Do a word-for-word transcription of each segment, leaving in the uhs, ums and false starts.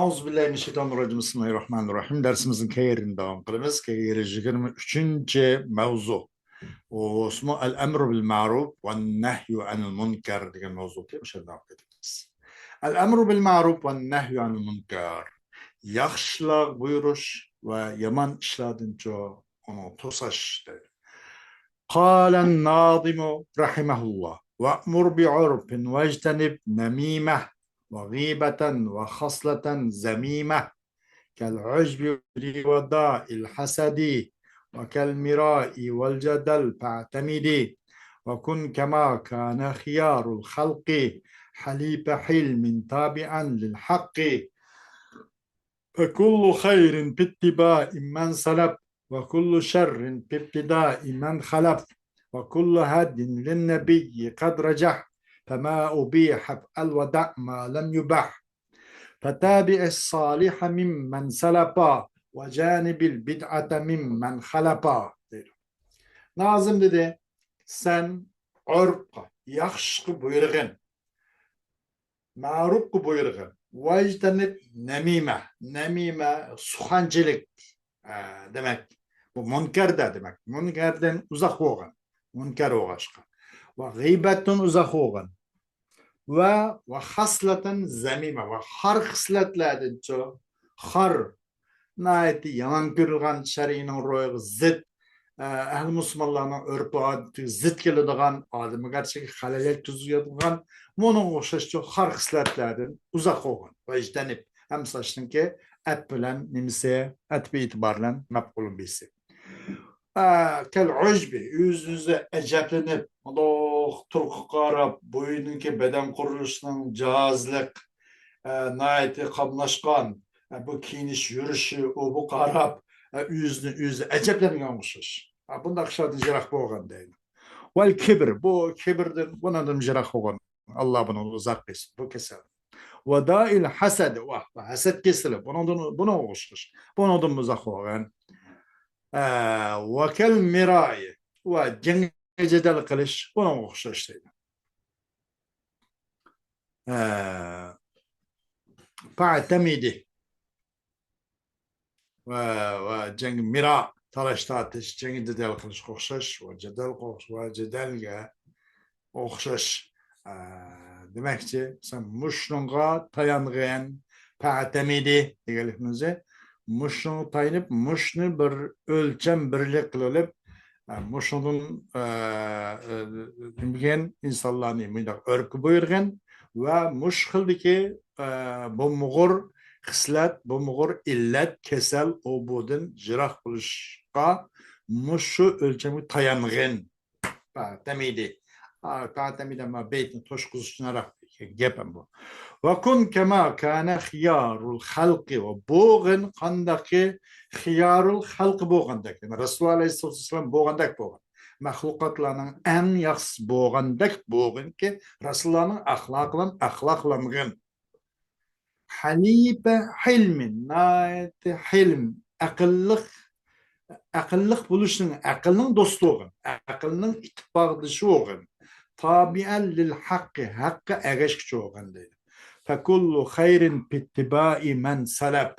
أعوذ بالله من الشيطان الرجيم. بسم الله الرحمن الرحيم. دەرسىمىزنى كەيرىدىن داۋام قىلىمىز. كەيرى يىگىرمە ئۈچىنچى مەۋزۇ. ئۇ ئىسمى الأمر بالمعروف والنهي عن المنكر دېگەن مەۋزۇ. ئوشۇنداق دەۋام قىلىمىز. الأمر بالمعروف والنهي عن المنكر. ياخشىلارغا بۇيرۇش ۋە يامان ئىشلاردىنچۇ ئۇنى توساش دەيدۇ. قال الناظم رحمه الله: وأمر بعرف واجتنب نميمة، وغيبة وخصلة ذميمة، كالعجب وداء الحسد، وكالمراء والجدل فاعتمد، وكن كما كان خيار الخلق، حليف حلم تابعا للحق، فكل خير في اتباع من سلف، وكل شر في ابتداع من خلف، وكل هدي للنبي قد رجح، فما أبيح فافعل ودع ما لم يبح، فتابع الصالح ممن سلف، وجانب البدعة ممن خلف دەيدۇ. نازىم دېدى، سەن ئۆرپقا، ياخشىلىققا بۇيرۇغىن، مەرۇپقا بۇيرۇغىن. ۋەجتەنىب نەمىمە. نەمىمە، سۇخەنچىلىك. ئە، دېمەك، بۇ مۇنكەردە دېمەك. مۇنكەردىن ئۇزاق بولغىن. مۇنكەر بولغاچقا. ۋە غىيبەتتىن ئۇزاق بولغىن. ۋە، ۋە خاسلەتەن زەمىمە. ۋە خار خىسلەتلەردىنچۇ؟ خار ناھايىتى يامان كۆرۈلگەن، شەرئىينىڭ روھىغا زىت، ئە، ئەھلى مۇسۇلمانلارنىڭ ئۆرپ-ئادىتىگە زىت كېلىدىغان، ئادەمگەرچىلىككە خەلەل يەتكۈزىدىغان، مۇنىڭغا ئوخشاش خار خىسلەتلەردىن ئۇزاق بولغىن. ۋەجتەنىب. ھەم ساشنىڭكى ئەت بىلەن نېمىسى، ئەتىپ ئېتىبار بىلەن مەپئۇلۇن بىسى. ئە، كەل ئۇجبى، ئۆزىنى ئۆزى ئەجەبلىنىپ، مۇنداق تۇرقىغا قاراپ، بوينىدىكى بەدەن قۇرۇلۇشىنىڭ جاھازلىق، ئە، ناھايىتى قاملاشقان، ئە، بۇ كىيىنىش يۈرۈشى، ئۇ بۇ قاراپ، ئە، ئۆزىنى ئۆزى ئەجەبلەنگەن ئوخشاش. ئە، بۇنداق ئىشلاردىن يىراق بولغان دەيدۇ. ۋەل كىبر، بۇ كىبىردىن، بۇنىڭدىن يىراق بولغان. ئاللا بۇنى ئۇزاق قىلسۇن، بۇ كېسەل. ۋە دائىل ھەسەد، ۋاھ، بۇ ھەسەد كېسىلى، بۇنىڭدىن، بۇنىڭغا ئوخشاش. بۇنىڭدىن ئۇزاق بولغان. ئە، ۋە كەل مىرائى، ۋە جەڭ جېدەل قىلىش، بۇنىڭغا ئوخشاش دەيدۇ. ئە، فەتەمىدى. ۋە، ۋە جەڭ مىرا، تالاش تارتىش، جەڭ جېدەل قىلىشقا ئوخشاش، ۋە جېدەل قوغ-، ۋە جېدەلگە ئوخشاش. ئە، دېمەكچى، مەسىلەن، مۇشۇنىڭغا تايانغىن، پەتەمىدى دېگەنلىكىمىز، مۇشۇنىڭغا تايىنىپ، مۇشۇنى بىر ئۆلچەم بىرلىك قىلىۋېلىپ، ئە، مۇشۇنىڭدىن، ئە، ئە، نېمىگەن ئىنسانلارنى مۇنداق ئۆرپكە بۇيرۇغىن ۋە مۇشۇ خىلدىكى، ئە، بومغۇر خىسلەت، بومغۇر ئىللەت، كېسەل، ئۇ بۇدىن يىراق بولۇشقا مۇشۇ ئۆلچەمگە تايانغىن. پەتەمىدى. ئا، پەتەمىدى، ئەمما بەيتنى توشقۇزۇش ئۈچۈن گەپ ھەم بۇ. ۋە كۇن كەما كانە خىيارۇل خەلقى، ۋە بولغىن قانداقكى خىيارۇل خەلقى بولغاندەك. يەنى رەسۇلۇللا ئەلەيھىسسالاتۇ ۋەسسالام بولغاندەك بولغىن. مەخلۇقاتلارنىڭ ئەڭ ياخشىسى بولغاندەك بولغىنكى، رەسۇلۇللانىڭ ئەخلاقى بىلەن ئەخلاقلانغىن. حەلىپە ھىلمى، ناھايىتى ھىلم، ئەقىللىق، ئەقىللىق بولۇشنىڭ، ئەقىلنىڭ دوستى بولغىن، ئەقىلنىڭ ئىتتىپاقدىشى بولغىن. تابىئەن لىل ھەققى، ھەققە ئەگەشكۈچى بولغىن دەيدۇ. فەكۇللۇ خەيرىن پىتتىبائى مەن سەلەپ.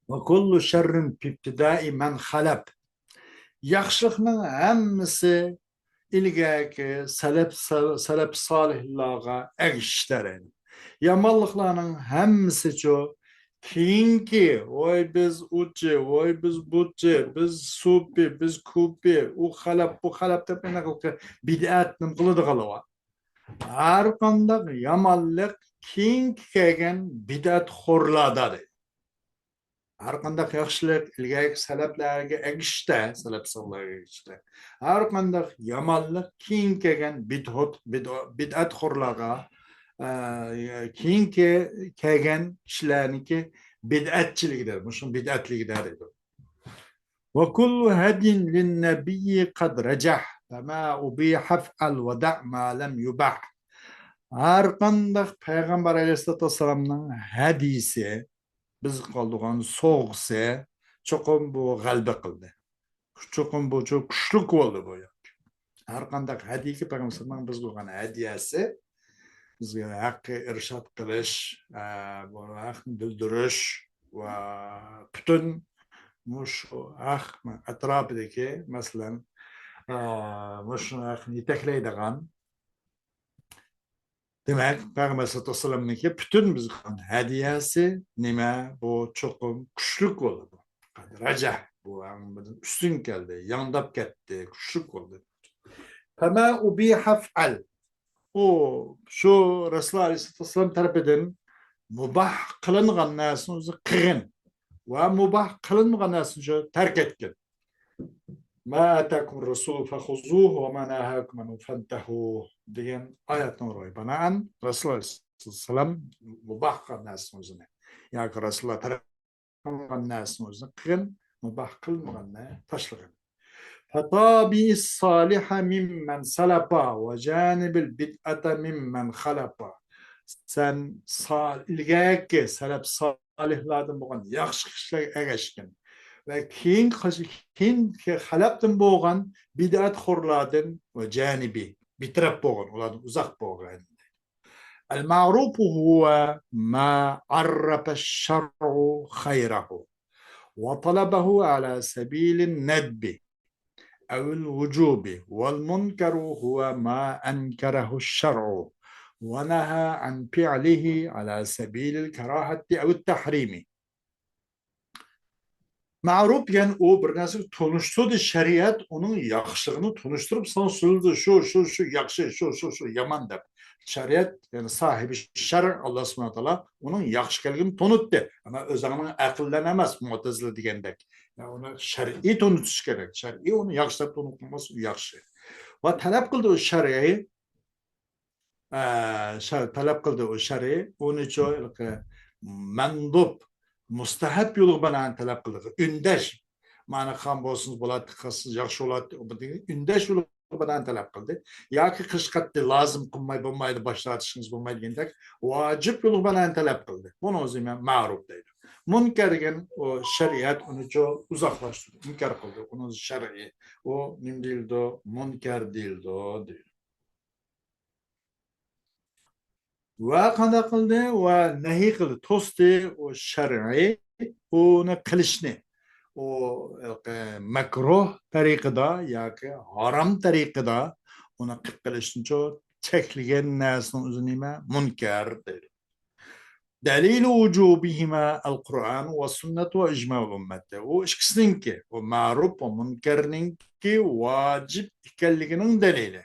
ۋە كۇللۇ شەررىن پىبتىدائى مەن خەلەپ. ياخشىلىقنىڭ ھەممىسى ئىلگەركى سەلەپ، سەلەپ سالىھلارغا ئەگىشىشتە. يامانلىقلارنىڭ ھەممىسىچۇ كېيىنكى، ۋاي بىز ئۇچى، ۋاي بىز بۇچى، بىز سۇپى، بىز كۇپى، ئۇ خەلەپ، بۇ خەلەپ دەپ ئېنىقلىقى بىدئەت نېمە قىلىدىغانلار بار. ھەر قانداق يامانلىق كېيىنكى كەلگەن بىدئەتخورلاردا دەيدۇ. ھەر قانداق ياخشىلىق ئىلگەركى سەلەپلەرگە ئەگىشىشتە، سەلەپ سالىھلارغا ئەگىشىشتە. ھەر قانداق يامانلىق كېيىن كەلگەن بىدئەت-، بىدئە-، بىدئەتخورلارغا، ئە، كېيىنكى كەلگەن كىشىلەرنىڭكى بىدئەتچىلىكىدە، مۇشۇ بىدئەتلىكىدە دەيدۇ. وكل هدي للنبي قد رجح، فما أبيح فافعل ودع ما لم يبح. ھەر قانداق پەيغەمبەر ئەلەيھىسسالاتۇ ۋەسسالامنىڭ ھەدىسى، بىزگە قالدۇرغان سوۋغىسى چوقۇم بۇ غەلىبە قىلدى. چوقۇم بۇ چوق كۈچلۈك بولدى بۇ. ھەر قانداق ھەدىيىگە پەيغەمبەر ئەلەيھىسسالامنىڭ بىزگە قىلغان ھەدىيەسى بىزگە ھەققە ئىرشاد قىلىش، ئە، بۇ ھەقنى بىلدۈرۈش ۋە پۈتۈن مۇشۇ ھەق ئەتراپىدىكى، مەسىلەن، ئە، مۇشۇ ھەقنى يېتەكلەيدىغان، دېمەك، پەيغەمبەر ئەلەيھىسسالاتۇ ۋەسسالامنىڭكى پۈتۈن بىزگە ھەدىيەسى نېمە؟ بۇ چوقۇم كۈچلۈك بولىدۇ. قەد رەجەھ، بۇ ھەممىدىن ئۈستۈن كەلدى، ياڭداپ كەتتى، كۈچلۈك بولدى. فما أبيح فافعل. ئۇ، شۇ رەسۇلۇللاھ ئەلەيھىسسالاتۇ ۋەسسالام تەرىپىدىن مۇباھ قىلىنغان نەرسىنى ئۆزى قىلغىن ۋە مۇباھ قىلىنمىغان نەرسىنى شۇ تەرك ئەتكىن. ما آتاكم الرسول فخذوه وما نهاكم عنه فانتهوا دېگەن ئايەتنىڭ روھى بىنائەن رەسۇلۇللاھ ئەلەيھىسسالام مۇباھ قىلغان نەرسىنى ئۆزىنى ياكى رەسۇلۇللاھ تەرەپ قىلغان نەرسىنى ئۆزىنى قىلغىن، مۇباھ قىلمىغاننى تاشلىغىن. فتابع الصالح ممن سلف وجانب البدعة ممن خلف. سەن سال-، ئىلگەركى سەلەپ سالىھلاردىن بولغان ياخشى كىشىلەرگە ئەگەشكىن ۋە كېيىنكى، كېيىنكى خەلەپتىن بولغان بىدئەتخورلاردىن ۋە جانىبى، بىتەرەپ بولغىن، ئۇلاردىن ئۇزاق بولغىن. المعروف هو ما عرف الشرع خيره وطلبه على سبيل الندب أو الوجوب، والمنكر هو ما أنكره الشرع ونهى عن فعله على سبيل الكراهة أو التحريم. مەرۇپ دېگەن ئۇ بىر نەرسىگە تونۇشتۇردى شەرىئەت، ئۇنىڭ ياخشىلىقىنى تونۇشتۇرۇپ ساڭا سۆزلىدى، شۇ، شۇ، شۇ ياخشى، شۇ، شۇ، شۇ يامان دەپ. شەرىئەت، يەنى ساھىبى شەرئ، ئاللا سۇبھانەھۇ ۋە تائالا ئۇنىڭ ياخشى ئىكەنلىكىنى تونۇتتى. ئەمما ئۆزۈڭنىڭ ئەقىل بىلەن ئەمەس، مۇئتەزىلە دېگەندەك. يا، ئۇنى شەرئىي تونۇتۇش كېرەك. شەرئىي ئۇنى ياخشىلاپ تونۇتمىسا، ئۇ ياخشى. ۋە تەلەپ قىلدى ئۇ شەرئىي، ئە، شەر-، تەلەپ قىلدى ئۇ شەرئىي. ئۇنىچۇ، مەندۇب، مۇستەھەب يولىغا بىنائەن تەلەپ قىلدى. ئۈندەش. مانا قىلغان بولسىڭىز بولاتتى، قىلسىڭىز ياخشى بولاتتى. ئۇ بىر ئۈندەش يولىغا بىنائەن تەلەپ قىلدى. ياكى قىلىش قەتئىي لازىم، قىلماي بولمايدۇ، باش تارتىشىڭىز بولمايدۇ دېگەندەك ۋاجىپ يولىغا بىنائەن تەلەپ قىلدى. بۇنىڭ ئۆزى مەرۇپ دەيدۇ. مۇنكەر دېگەن ئۇ شەرىئەت ئۇنىچۇ ئۇزاقلاشتۇردى، ئىنكار قىلدى. ئۇنىڭ شەرئى. ئۇ نېمە دېيىلىدۇ؟ مۇنكەر دېيىلىدۇ، دەيدۇ. ۋە قانداق قىلدى؟ ۋە نەھىي قىلدى، توستى ئۇ شەرئىي ئۇنى قىلىشنى. ئۇ، ئە، مەكرۇھ تەرىقىدا ياكى ھارام تەرىقىدا ئۇنى قىلىپ قىلىشنىچۇ چەكلىگەن نەرسىنىڭ ئۆزى نېمە؟ مۇنكەر دەيدۇ. دەلىلۇ ۋۇجۇبىھىما ئەل-قۇرئان ۋە سۈننەت ۋە ئىجمائۇل ئۇممەت. ئۇ ئىككىسىنىڭكى، ئۇ مەرۇپ ۋە مۇنكەرنىڭكى ۋاجىپ ئىكەنلىكىنىڭ دەلىلى.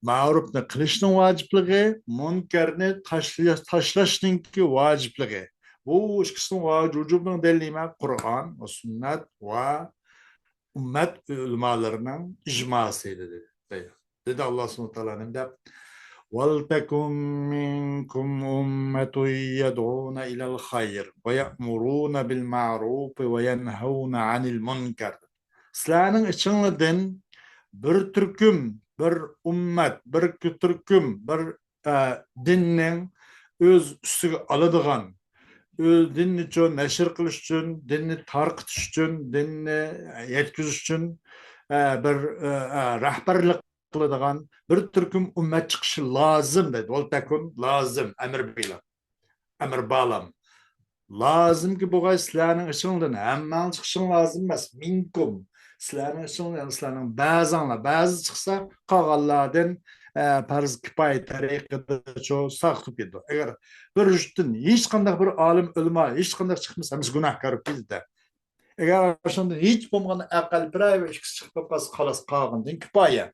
مەرۇپنى قىلىشنىڭ ۋاجىپلىقى، مۇنكەرنى تاشلا-، تاشلاشنىڭكى ۋاجىپلىقى. بۇ ئىككىسىنىڭ ۋاجىپ-، ۋۇجۇبىنىڭ دەلىلى نېمە؟ قۇرئان ۋە سۈننەت ۋە ئۈممەت ئۆلىمالىرىنىڭ ئىجماسى دېدى. دەيدۇ. دېدى ئاللا سۇبھانەھۇ ۋە تائالا نېمە دەپ؟ ولتكن منكم أمة يدعون إلى الخير ويأمرون بالمعروف وينهون عن المنكر. سىلەرنىڭ ئىچىڭلاردىن بىر تۈركۈم، بىر ئۈممەت، بىر تۈركۈم، بىر، ئە، دىننىڭ ئۆز ئۈستىگە ئالىدىغان، ئۆز دىننىچۇ نەشر قىلىش ئۈچۈن، دىننى تارقىتىش ئۈچۈن، دىننى يەتكۈزۈش ئۈچۈن، ئە، بىر، ئە، ئە، رەھبەرلىك قىلىدىغان بىر تۈركۈم ئۈممەت چىقىشى لازىم دەيدۇ. ۋەلتەكۇن لازىم، ئەمر بىلەن. ئەمر بالام. لازىمكى بولغاي سىلەرنىڭ ئىچىڭدىن ھەممەڭ چىقىشىڭ لازىم ئەمەس. مىنكۇم. سىلەرنىڭ ئىچىڭدىن، سىلەرنىڭ بەزىڭلار، بەزى چىقسا، قالغانلاردىن، ئە، پەرز كىپايە تەرىقىدىچۇ ساقىتىپ كېتىدۇ. ئەگەر بىر يۇرتتىن ھېچقانداق بىر ئالىم، ئۆلىما، ھېچقانداق چىقمىسا، ھەممىسى گۇناھكار بولۇپ كېتىدۇ. ئەگەر شۇندىن ھېچ بولمىغاندا ئەقەل بىرەر بىر ئىككىسى چىقىپ قالسا، خالاس، قالغىنىدىن كىپايە.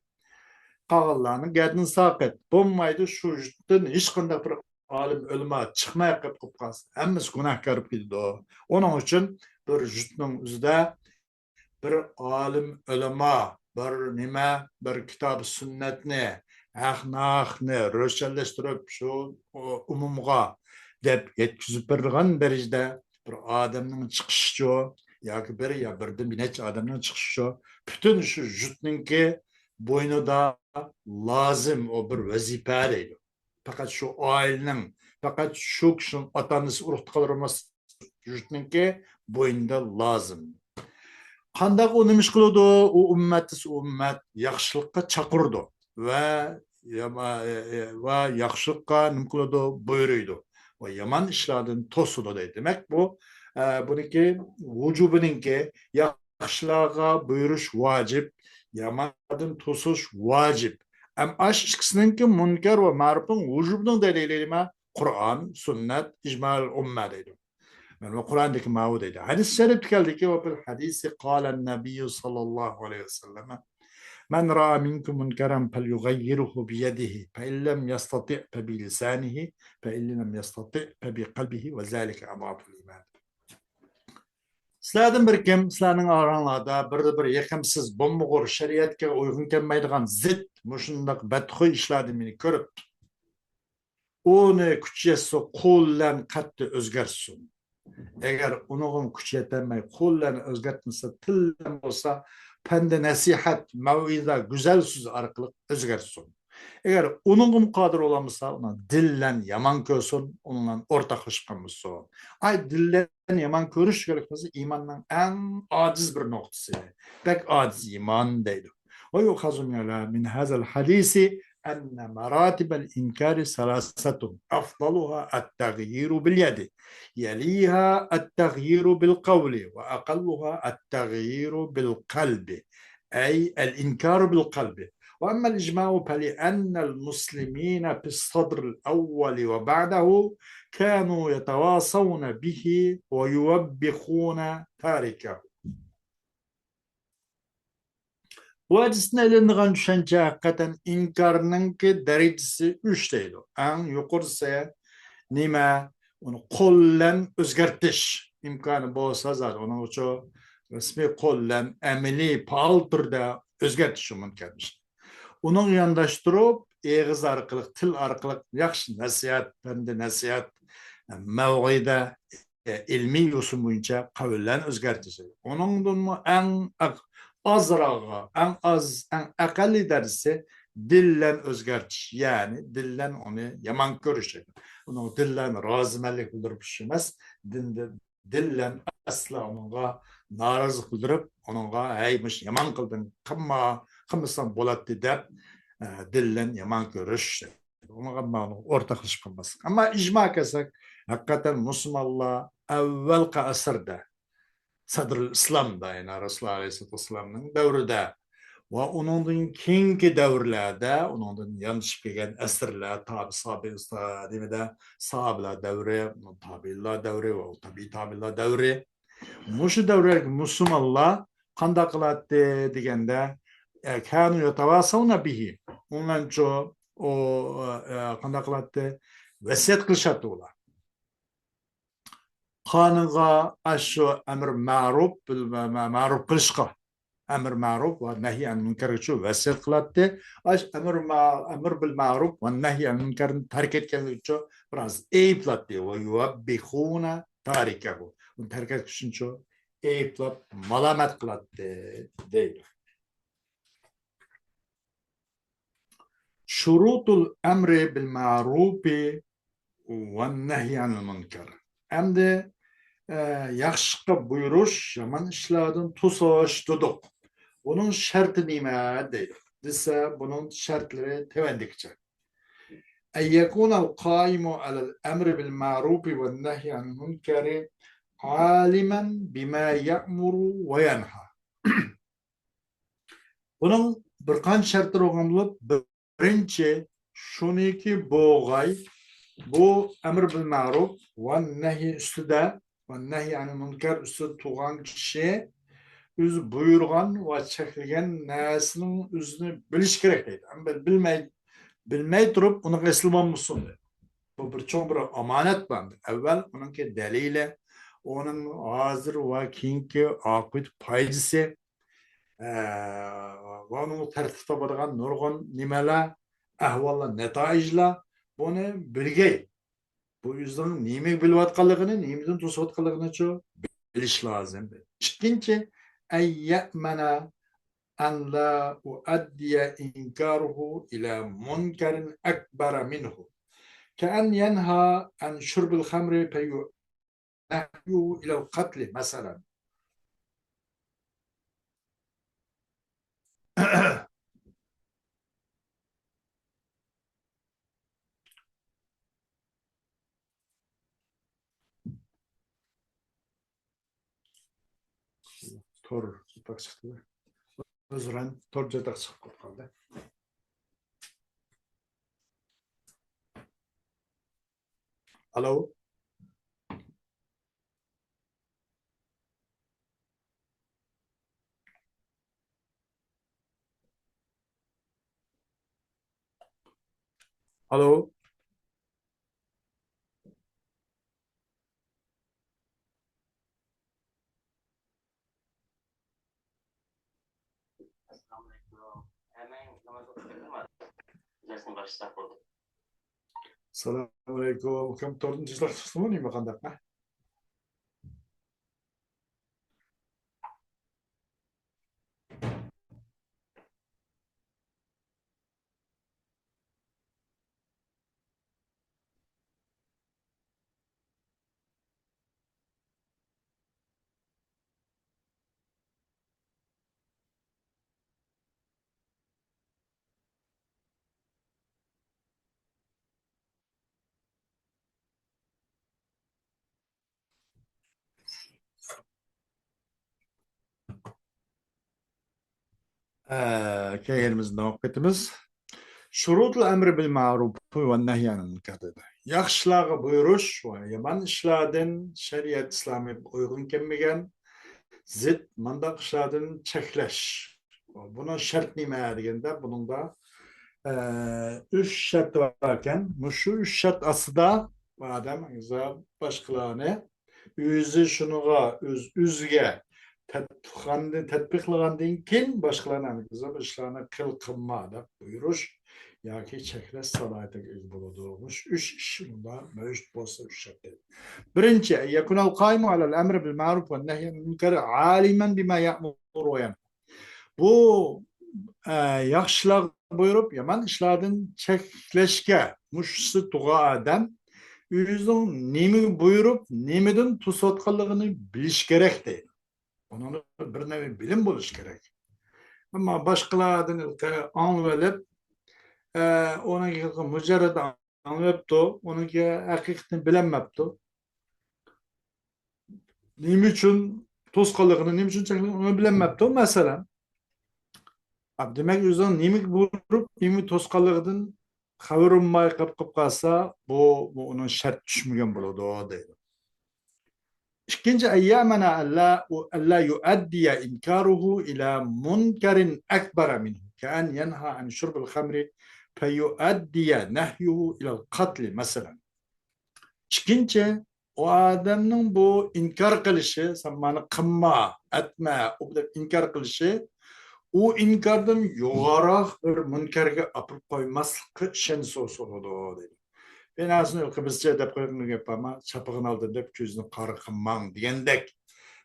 قالغانلارنىڭ گەردىنى ساقىت. بولمايدۇ، شۇ يۇرتتىن ھېچقانداق بىر ئالىم، ئۆلىما چىقماي قېلىپ قالسا، ھەممىسى گۇناھكار بولۇپ كېتىدۇ. ئۇنىڭ ئۈچۈن بىر يۇرتنىڭ ئۆزىدە بىر ئالىم، ئۆلىما، بىر نېمە، بىر كىتاب سۈننەتنى، ھەق ناھەقنى روشەنلەشتۈرۈپ، شۇ ئومۇمغا دەپ يەتكۈزۈپ بېرىدىغان دەرىجىدە بىر ئادەمنىڭ چىقىشىچۇ ياكى بىر يا بىردىن بىر نەچچە ئادەمنىڭ چىقىشىچۇ پۈتۈن شۇ يۇرتنىڭكى بوينىدا لازىم ئۇ بىر ۋەزىپە دەيدۇ. پەقەت شۇ ئائىلىنىڭ، پەقەت شۇ كىشىنىڭ ئاتا-ئانىسى، ئۇرۇق-تۇغقانلىرى ئەمەس، يۇرتنىڭكى بوينىدا لازىم. قانداق ئۇ نېمە ئىش قىلىدۇ؟ ئۇ ئۈممەت دېسە، ئۇ ئۈممەت ياخشىلىققا چاقىرىدۇ ۋە ياما-، ۋە ياخشىلىققا نېمە قىلىدۇ؟ بۇيرۇيدۇ. ۋە يامان ئىشلاردىن توسىدۇ دەيدۇ. دېمەك، بۇ، ئە، بۇنىڭكى ۋۇجۇبىنىڭكى، ياخشىلارغا بۇيرۇش ۋاجىپ، ياماندىن توسۇش ۋاجىپ. ئەم ئاش ئىككىسىنىڭكى مۇنكەر ۋە مەرۇپنىڭ ۋۇجۇبىنىڭ دەلىلى نېمە؟ قۇرئان، سۈننەت، ئىجمائۇل ئۇممە دەيدۇ. مەن قۇرئاندىكى ماۋۇ دەيدۇ. ھەدىس شەرىپتە كەلدىكى، وفي الحديث قال النبي صلى الله عليه وسلم، من رأى منكم منكرا فليغيره بيده، فإن لم يستطع فبلسانه، فإن لم يستطع فبقلبه، وذلك أضعف الإيمان. سىلەردىن بىر كىم، سىلەرنىڭ ئاراڭلاردا بىردە بىر يېقىمسىز، بومبىغۇر، شەرىئەتكە ئۇيغۇن كەلمەيدىغان زىت، مۇشۇنداق بەتخۇي ئىشلاردىن مېنى كۆرۈپ، ئۇنى كۈچى يەتسە قول بىلەن قەتئىي ئۆزگەرتسۇن. ئەگەر ئۇنىڭغىمۇ كۈچى يەتەلمەي، قول بىلەن ئۆزگەرتمىسە، تىل بىلەن بولسا، پەندە نەسىھەت، مەۋئىزە، گۈزەل سۆز ئارقىلىق ئۆزگەرتسۇن. ئەگەر ئۇنىڭغىمۇ قادىر بولالمىسا، ئۇنى دىل بىلەن يامان كۆرسۇن، ئۇنىڭ بىلەن ئورتاقلىشىپ قالمىسۇن. ئاي، دىل بىلەن يامان كۆرۈش دېگەنلىك بولسا ئىماننىڭ ئەڭ ئاجىز بىر نۇقتىسى. بەك ئاجىز ئىمان دەيدۇ. ويؤخذ من، من هذا الحديث أن مراتب الإنكار ثلاثة، أفضلها التغيير باليد، يليها التغيير بالقول، وأقلها التغيير بالقلب، أي الإنكار بالقلب. وأما الإجماع فلأن المسلمين في الصدر الأول وبعده كانوا يتواصون به ويوبخون تاركه. بۇ ھەدىستىن ئېلىنىدىغان چۈشەنچە ھەقىقەتەن ئىنكارنىڭكى دەرىجىسى ئۈچ دەيدۇ. ئەڭ يۇقىرىسى نېمە؟ ئۇنى قول بىلەن ئۆزگەرتىش ئىمكانى بولسا زادى، ئۇنىڭ ئۈچۈن رەسمىي قول بىلەن ئەمەلىي پائال تۈردە ئۆزگەرتىش مۇمكىن. ئۇنىڭغا يانداشتۇرۇپ، ئېغىز ئارقىلىق، تىل ئارقىلىق ياخشى نەسىھەت، پەندى نەسىھەت، مەۋئىزە، ئىلمىي يوسۇن بويىچە قەۋلەرنى ئۆزگەرتىش. ئۇنىڭدىنمۇ ئەڭ ئاق-، ئازراقى، ئەڭ ئاز، ئەڭ ئەقەللىي دەرىجىسى دىل بىلەن ئۆزگەرتىش، يەنى دىل بىلەن ئۇنى يامان كۆرۈش. ئۇنىڭ دىل بىلەن رازىمەنلىك بىلدۈرۈپ ئىش ئەمەس، دىن-، دىل بىلەن ئەسلا ئۇنىڭغا نارازىلىق بىلدۈرۈپ، ئۇنىڭغا، ھەي، مۇشۇ يامان قىلدىڭ، قىلما، قىلمىساڭ بولاتتى دەپ، ئە، دىل بىلەن يامان كۆرۈش. ئۇنىڭغا مانا ئورتاقلىشىپ قالماسلىق. ئەمما ئىجما كەلسەك، ھەقىقەتەن مۇسۇلمانلار ئەۋۋەلقى ئەسىردە، سەدرۇل ئىسلامدا، يەنى رەسۇلۇللاھ ئەلەيھىسسالاتۇ ۋەسسالامنىڭ دەۋرىدە ۋە ئۇنىڭدىن كېيىنكى دەۋرلەردە، ئۇنىڭدىن يانىشىپ كەلگەن ئەسىرلەر، تابى، سابى، نېمىدە، ساھابىلار دەۋرى، تابىئىنلار دەۋرى ۋە تابىئىي تابىئىنلار دەۋرى. مۇشۇ دەۋرلەردىكى مۇسۇلمانلار قانداق قىلاتتى دېگەندە، ئە، كانوا يتواصون به. ئۇلارچۇ، ئۇ، ئە، قانداق قىلاتتى؟ ۋەسىيەت قىلىشاتتى ئۇلار. قانۇنغا ئاشۇ ئەمر مەرۇپ، بىل-، مە-، مە-، مەرۇپ قىلىشقا، ئەمر مەرۇپ ۋە نەھي ئەن مۇنكەرگىچۇ ۋەسىيەت قىلاتتى. ئاش ئەمر مە-، ئەمر بىل مەرۇپ ۋە نەھي ئەن مۇنكەرنى تەرك ئەتكەنلىكىچۇ بىراز ئەيىبلاتتى. ۋە يۇۋەببىخۇنە تارىكەھۇ. ئۇنى تەرك ئەتكۈچىنىچۇ ئەيىبلاپ، مالامەت قىلاتتى، دەيدۇ. شۇرۇتۇل ئەمرى بىل مەرۇپى ۋە نەھي ئەنىل مۇنكەر. ئەمدى، ئە، ياخشىلىققا بۇيرۇش، يامان ئىشلاردىن توسۇش دېدۇق. بۇنىڭ شەرتى نېمە؟ دەيدۇ. دېسە، بۇنىڭ شەرتلىرى تۆۋەندىكىچە. أن يكون القائم على الأمر بالمعروف والنهي عن المنكر عالما بما يأمر وينهى. بۇنىڭ بىر قانچە شەرتلىرى بولغان بولۇپ، بىرىنچى، شۇنىكى بوغاي، بۇ ئەمر بىل مەرۇپ ۋە نەھي ئۈستىدە ۋە نەھي ئەنىل مۇنكەر ئۈستىدە تۇرغان كىشى ئۆزى بۇيرۇغان ۋە چەكلىگەن نەرسىنىڭ ئۆزىنى بىلىشى كېرەك دەيدۇ. ئەمما بىلمەي، بىلمەي تۇرۇپ ئۇنىڭغا ئېسىلىۋالمىسۇن دەيدۇ. بۇ بىر چوڭ بىر ئامانەت بار. ئەۋۋەل ئۇنىڭكى دەلىلى، ئۇنىڭ ھازىر ۋە كېيىنكى ئاقىۋەت پايدىسى، ئە، ۋە ئۇنىڭ تەرتىپ تاپىدىغان نۇرغۇن نېمىلەر، ئەھۋاللار، نەتايىجلار، بۇنى بىلگەي. بۇ ئۆزىنىڭ نېمىگە بىلىۋاتقانلىقىنى، نېمىدىن توسۇۋاتقانلىقىنىچۇ بىلىش لازىم. ئىككىنچى، أن يأمن أن لا يؤدي إنكاره إلى منكر أكبر منه، كأن ينهى عن شرب الخمر فيؤدي نهيه إلى القتل مثلا. تور چاتاق چىقتى. ئۆزرەن تور چاتاق چىقىپ قالدى. ئالو. ئالو. ئەسسالامۇئەلەيكۇم. ھەممەڭ ناماز ئوقۇپ كەلدىڭلار؟ دەرسنى باشلىساق بولدى. ئەسسالامۇئەلەيكۇم. ئۇكام، توردىن تىزلاپ چىقتىمۇ نېمە قانداق، ھە؟ ئە، كەلگىنىمىزنى داۋام قىلىۋېتىمىز. شۇرۇتۇل ئەمرى بىل مەرۇپ ۋە نەھيى ئەنىل مۇنكەر دېدى. ياخشىلارغا بۇيرۇش ۋە يامان ئىشلاردىن شەرىئەت ئىسلامىي ئۇيغۇن كەلمىگەن، زىت مۇنداق ئىشلاردىن چەكلەش. بۇنىڭ شەرت نېمە دېگەندە، بۇنىڭدا، ئە، ئۈچ شەرت بار ئىكەن. مۇشۇ ئۈچ شەرت ئاستىدا ئادەم باشقىلارنى ئۆزى شۇنىڭغا، ئۆز، ئۆزىگە تەتبىقلاندىن، تەتبىقلىغاندىن كېيىن باشقىلارنى ئەمەلگە ئاشۇرۇپ، ئىشلارنى قىل، قىلما دەپ بۇيرۇش ياكى چەكلەش سالاھىيىتىگە ئىگە بولىدۇ. مۇشۇ ئۈچ ئىش ئۇندا مەۋجۇت بولسا، ئۈچ شەرت. بىرىنچى، يەكۇنەل قائىمۇ ئەلەل ئەمرى بىل مەرۇپ ۋە نەھيى ئەنىل مۇنكەر ئالىمەن بىما يەئمۇرۇ ۋە يەنھا. بۇ، ئە، ياخشىلارغا بۇيرۇپ، يامان ئىشلاردىن چەكلەشكە مۇشۇسى تۇغا ئادەم ئۆزىنىڭ نېمىگە بۇيرۇپ، نېمىدىن توسۇۋاتقانلىقىنى بىلىشى كېرەك دەيدۇ. ئۇنىڭدا بىر نەۋە بىلىم بولۇشى كېرەك. ئەمما باشقىلاردىن ئاڭلىۋېلىپ، ئە، ئۇنىڭ مۇجەررەت ئاڭلىۋېپتۇ، ئۇنىڭكى ھەقىقىتىنى بىلەلمەپتۇ. نېمە ئۈچۈن توسقانلىقىنى، نېمە ئۈچۈن چەكلىگەنلىكىنى ئۇنى بىلەلمەپتۇ. مەسىلەن، دېمەك، ئۆزىنىڭ نېمىگە بۇيرۇپ، نېمىگە توسقانلىقىدىن خەۋىرى بولماي قېلىپ، قېلىپ قالسا، بۇ، بۇ ئۇنىڭ شەرت چۈشمىگەن بولىدۇ، دەيدۇ. ئىككىنچى، ئەن يەئمەنە ئەللا، ئەللا يۇئەددىيە ئىنكارۇھۇ ئىلە مۇنكەرىن ئەكبەرە مىنھۇ، كەئەن يەنھا ئەن شۇربىل خەمرى فەيۇئەددىيە نەھيۇھۇ ئىلەل قەتلى، مەسىلەن. ئىككىنچى، ئۇ ئادەمنىڭ بۇ ئىنكار قىلىشى، سەن مانا قىلما، ئەتمە، ئۇ دەپ ئىنكار قىلىشى، ئۇ ئىنكاردىن يوغانراق بىر مۇنكەرگە ئاپىرىپ قويماسلىققا ئىشەنچ سوزۇلىدۇ، دەيدۇ. بىناسىنى بىزچە دەپ قويغان گەپ بارما، چاپىغىنى ئالدىم دەپ كۆزىنى قارا قىلماڭ دېگەندەك.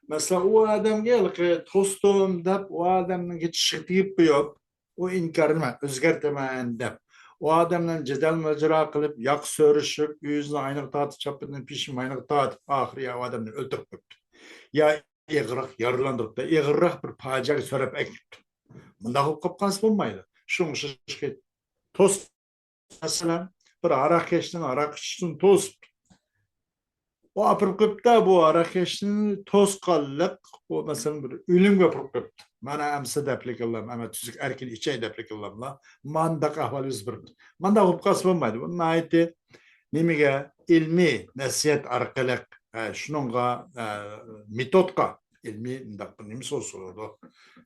مەسىلەن، ئۇ ئادەمگە ھېلىقى توستۇم دەپ، ئۇ ئادەمنىڭ چىشىغا تېگىپ قويۇپ، ئۇ ئىنكارنى مەن ئۆزگەرتىمەن دەپ، ئۇ ئادەم بىلەن جېدەل مۇنازىرە قىلىپ، ياقا سۆرۈشۈپ، ئۆزىنىڭ ئاينىغا تارتىپ، چاپىنىنى پېشىنى ماينىغا تارتىپ، ئاخىرى ئۇ ئادەمنى ئۆلتۈرۈپ قويۇپتۇ. يا ئېغىرراق يارىلاندۇرۇپتۇ، ئېغىرراق بىر پاجىئەگە سۆرەپ ئەكىپتۇ. مۇنداق بولۇپ قاپ قالسا بولمايدۇ. شۇڭا ئوخشاش توس مەسىلەن، بىر ھاراق ئىچكەن، ھاراق ئىچىشتىن توسۇپتۇ. ئۇ ئاپىرىپ قويۇپتۇ، بۇ ھاراق ئىچىشنى توسقانلىق، ئۇ مەسىلەن، بىر ئۆلۈمگە ئاپىرىپ قويۇپتۇ. مانا ئەمسە دەپلىكىنلام، ئەمە تۈزۈك ئەركىن ئىچەي دەپلىكىنلاملا، مانداق ئەھۋال يۈز بېرىپتۇ. مانداق بولۇپ قالسا بولمايدۇ. بۇ ناھايىتى نېمىگە، ئىلمىي نەسىھەت ئارقىلىق، ئە، شۇنىڭغا، ئە، مېتودقا، ئىلمىي مۇنداق بىر نېمە سوزۇلىدۇ.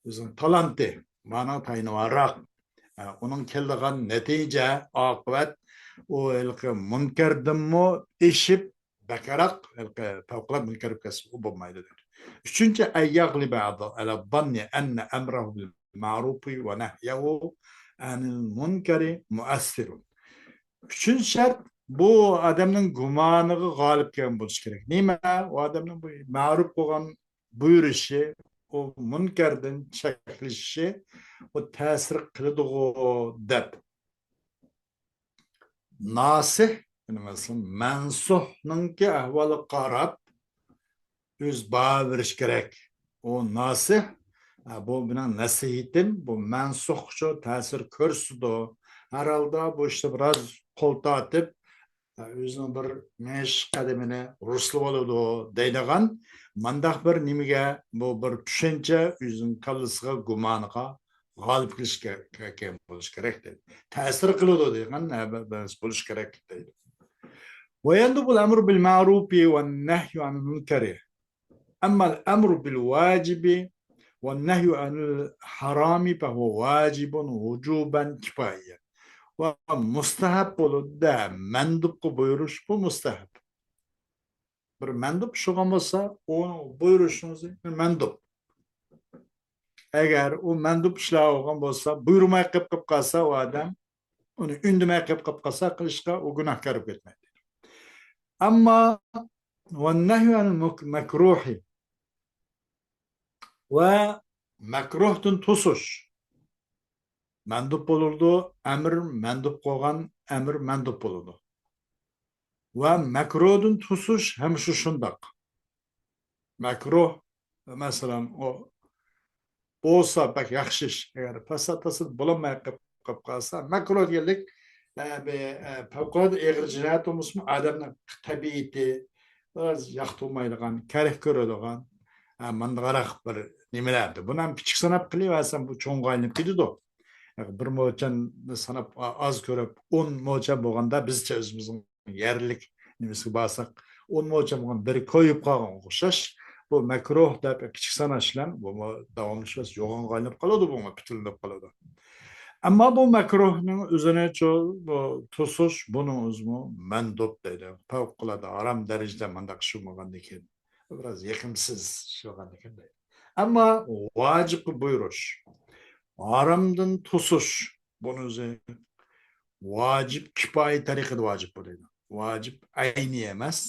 ئۆزىنىڭ تالانتى، مانا تايىنىۋاراق. ئە، ئۇنىڭ كېلىدىغان نەتىجە، ئاقىۋەت، ئۇ ھېلىقى مۇنكەردىنمۇ ئېشىپ، بەكرەك، ھېلىقى پەۋقۇلئاددە مۇنكەر بولۇپ كەتسە، ئۇ بولمايدۇ دەيدۇ. ئۈچىنچى، ئەن يەغلىبە ئەلەززاننى ئەننە ئەمرەھۇ بىل مەرۇپى ۋە نەھيەھۇ ئەنىل مۇنكەرى مۇئەسسىرۇن. ئۈچىنچى شەرت، بۇ ئادەمنىڭ گۇمانىغا غالىب كەلگەن بولۇشى كېرەك. نېمە؟ ئۇ ئادەمنىڭ بۇ مەرۇپ قىلغان بۇيرۇشى، ئۇ مۇنكەردىن چەكلىشى، ئۇ تەسىر قىلىدىغۇ دەپ. ناسىھ، يەنى مەسىلەن، مەنسۇھنىڭكى ئەھۋالىغا قاراپ، ئۆز باھا بېرىش كېرەك. ئۇ ناسىھ، ئە، بۇ مېنىڭ نەسىھىتىم، بۇ مەنسۇھقىچۇ تەسىر كۆرسىتىدۇ. ھەر ھالدا بۇ ئىشتا بىراز قول تارتىپ، ئۆزىنىڭ بىر مېڭىش قەدىمىنى رۇسلىۋالىدۇ دەيدىغان مانداق بىر نېمىگە، بۇ بىر چۈشەنچە ئۆزىنىڭ كاللىسىغا، گۇمانىغا غالىب كېلىشكە كەلگەن بولۇشى كېرەك دەيدۇ. تەسىر قىلىدۇ دېگەن بولۇشى كېرەك دەيدۇ. ويندب الأمر بالمعروف والنهي عن المنكر. أما الأمر بالواجب والنهي عن الحرام فهو واجب وجوبا كفاية. ۋە مۇستەھەب بولىدۇ دە، مەندۇبقا بۇيرۇش بۇ مۇستەھەب. بىر مەندۇب ئىش قىلغان بولسا، ئۇنىڭ بۇيرۇشىنىڭ ئۆزى مەندۇب. ئەگەر ئۇ مەندۇب ئىشلار قىلغان بولسا، بۇيرۇماي قېلىپ قېلىپ قالسا، ئۇ ئادەم ئۇنى ئۈندىمەي قېلىپ قېلىپ قالسا، قىلىشقا ئۇ گۇناھكار بولۇپ كەتمەيدۇ. ئەمما والنهي عن المك-، مكروه، ۋە مەكروھتىن توسۇش مەندۇب بولىدۇ، ئەمر مەندۇب قىلغان ئەمر مەندۇب بولىدۇ. ۋە مەكروھتىن توسۇش ھەم شۇ شۇنداق. مەكروھ، مەسىلەن، ئۇ بولسا بەك ياخشى ئىش. ئەگەر پەسەت پەسەت بولالماي قېلىپ، قېلىپ قالسا، مەكروھ دېگەنلىك، ئە، بىر، ئە، پەۋقۇلئاددە ئېغىر جىنايەت بولمىسىمۇ، ئادەمنىڭ تەبىئىتى بىراز ياقتۇرمايدىغان، كەرك كۆرىدىغان، ئە، ماندىغاراق بىر نېمىلەردە. بۇنى ھەم كىچىك ساناپ قىلىۋەرسەم، بۇ چوڭغا ئايلىنىپ كېتىدۇ. بىر موچەننى ساناپ ئا-، ئاز كۆرۈپ، ئون موچەن بولغاندا بىزچە ئۆزىمىزنىڭ يەرلىك نېمىسىگە بارساق، ئون موچەن بولغان بىرى كويۇپ قالغانغا ئوخشاش، بۇ مەكروھ دەپ كىچىك ساناش بىلەن بۇمۇ داۋاملىشىۋاتسا يوغانغا ئايلىنىپ قالىدۇ، بۇمۇ پۈتۈنلىنىپ قالىدۇ. ئەمما بۇ مەكروھنىڭ ئۆزىنىچۇ، بۇ توسۇش، بۇنىڭ ئۆزىمۇ مەندۇب دەيدۇ. پەۋقۇلئاددە ھارام دەرىجىدە مانداق ئىش بولمىغاندىكىن، بىراز يېقىمسىز ئىش بولغاندىكىن دەيدۇ. ئەمما ۋاجىپقا بۇيرۇش، ھارامدىن توسۇش، بۇنىڭ ئۆزى ۋاجىپ، كىپايە تەرىقىدە ۋاجىپ بولىدۇ. ۋاجىپ ئەينى ئەمەس،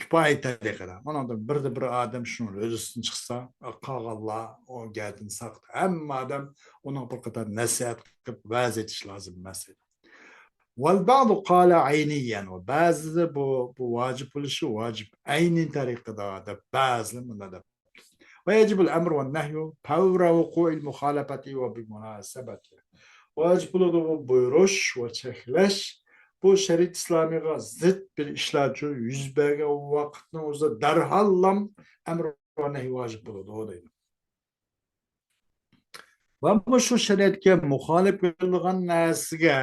كىپايە تەرىقىدە. ئۇنىڭدىن بىردە بىر ئادەم شۇنىڭ ھۆددىسىدىن چىقسا، قالغانلار ئۇ گەردىن ساقىت. ھەممە ئادەم ئۇنىڭغا بىر قاتار نەسىھەت قىلىپ، ۋەز ئېيتىش لازىم ئەمەس. والبعض قال عينيا، ۋە بەزىدە بۇ، بۇ ۋاجىپ بولۇشى ۋاجىپ ئەينى تەرىقىدە دەپ بەزىلەر مۇنداق دەپ. ويجب الأمر والنهي فور وقوع المخالفة وبمناسبتها. ۋاجىپ بولىدۇ بۇ بۇيرۇش ۋە چەكلەش، بۇ شەرىئەت ئىسلامىيغا زىت بىر ئىشلارچۇ يۈز بەرگەن ۋاقىتنىڭ ئۆزىدە دەرھاللام ئەمر ۋە نەھي ۋاجىپ بولىدۇ دەيدۇ. ۋە مۇشۇ شەرىئەتكە مۇخالىپ كېلىدىغان نەرسىگە،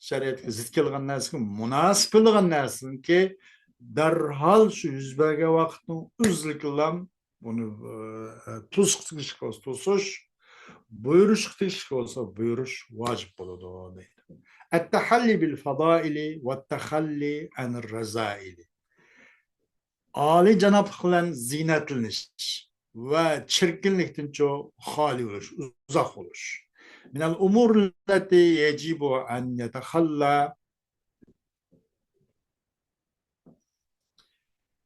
شەرىئەتكە زىت كېلىدىغان نەرسىگە مۇناسىپ كېلىدىغان نەرسىنىڭكى دەرھال شۇ يۈز بەرگەن ۋاقىتنىڭ ئۆزىدىلا بۇنى، ئە، توسۇشقا تېگىشلىك بولسا توسۇش، بۇيرۇشقا تېگىشلىك بولسا بۇيرۇش ۋاجىپ بولىدۇ دەيدۇ. التحلي بالفضائل والتخلي عن الرذائل. ئالىيجانابلىق بىلەن زىننەتلىنىش ۋە چىركىنلىكتىنچۇ خالىي بولۇش، ئۇزاق بولۇش. من الأمور التي يجب أن يتخلى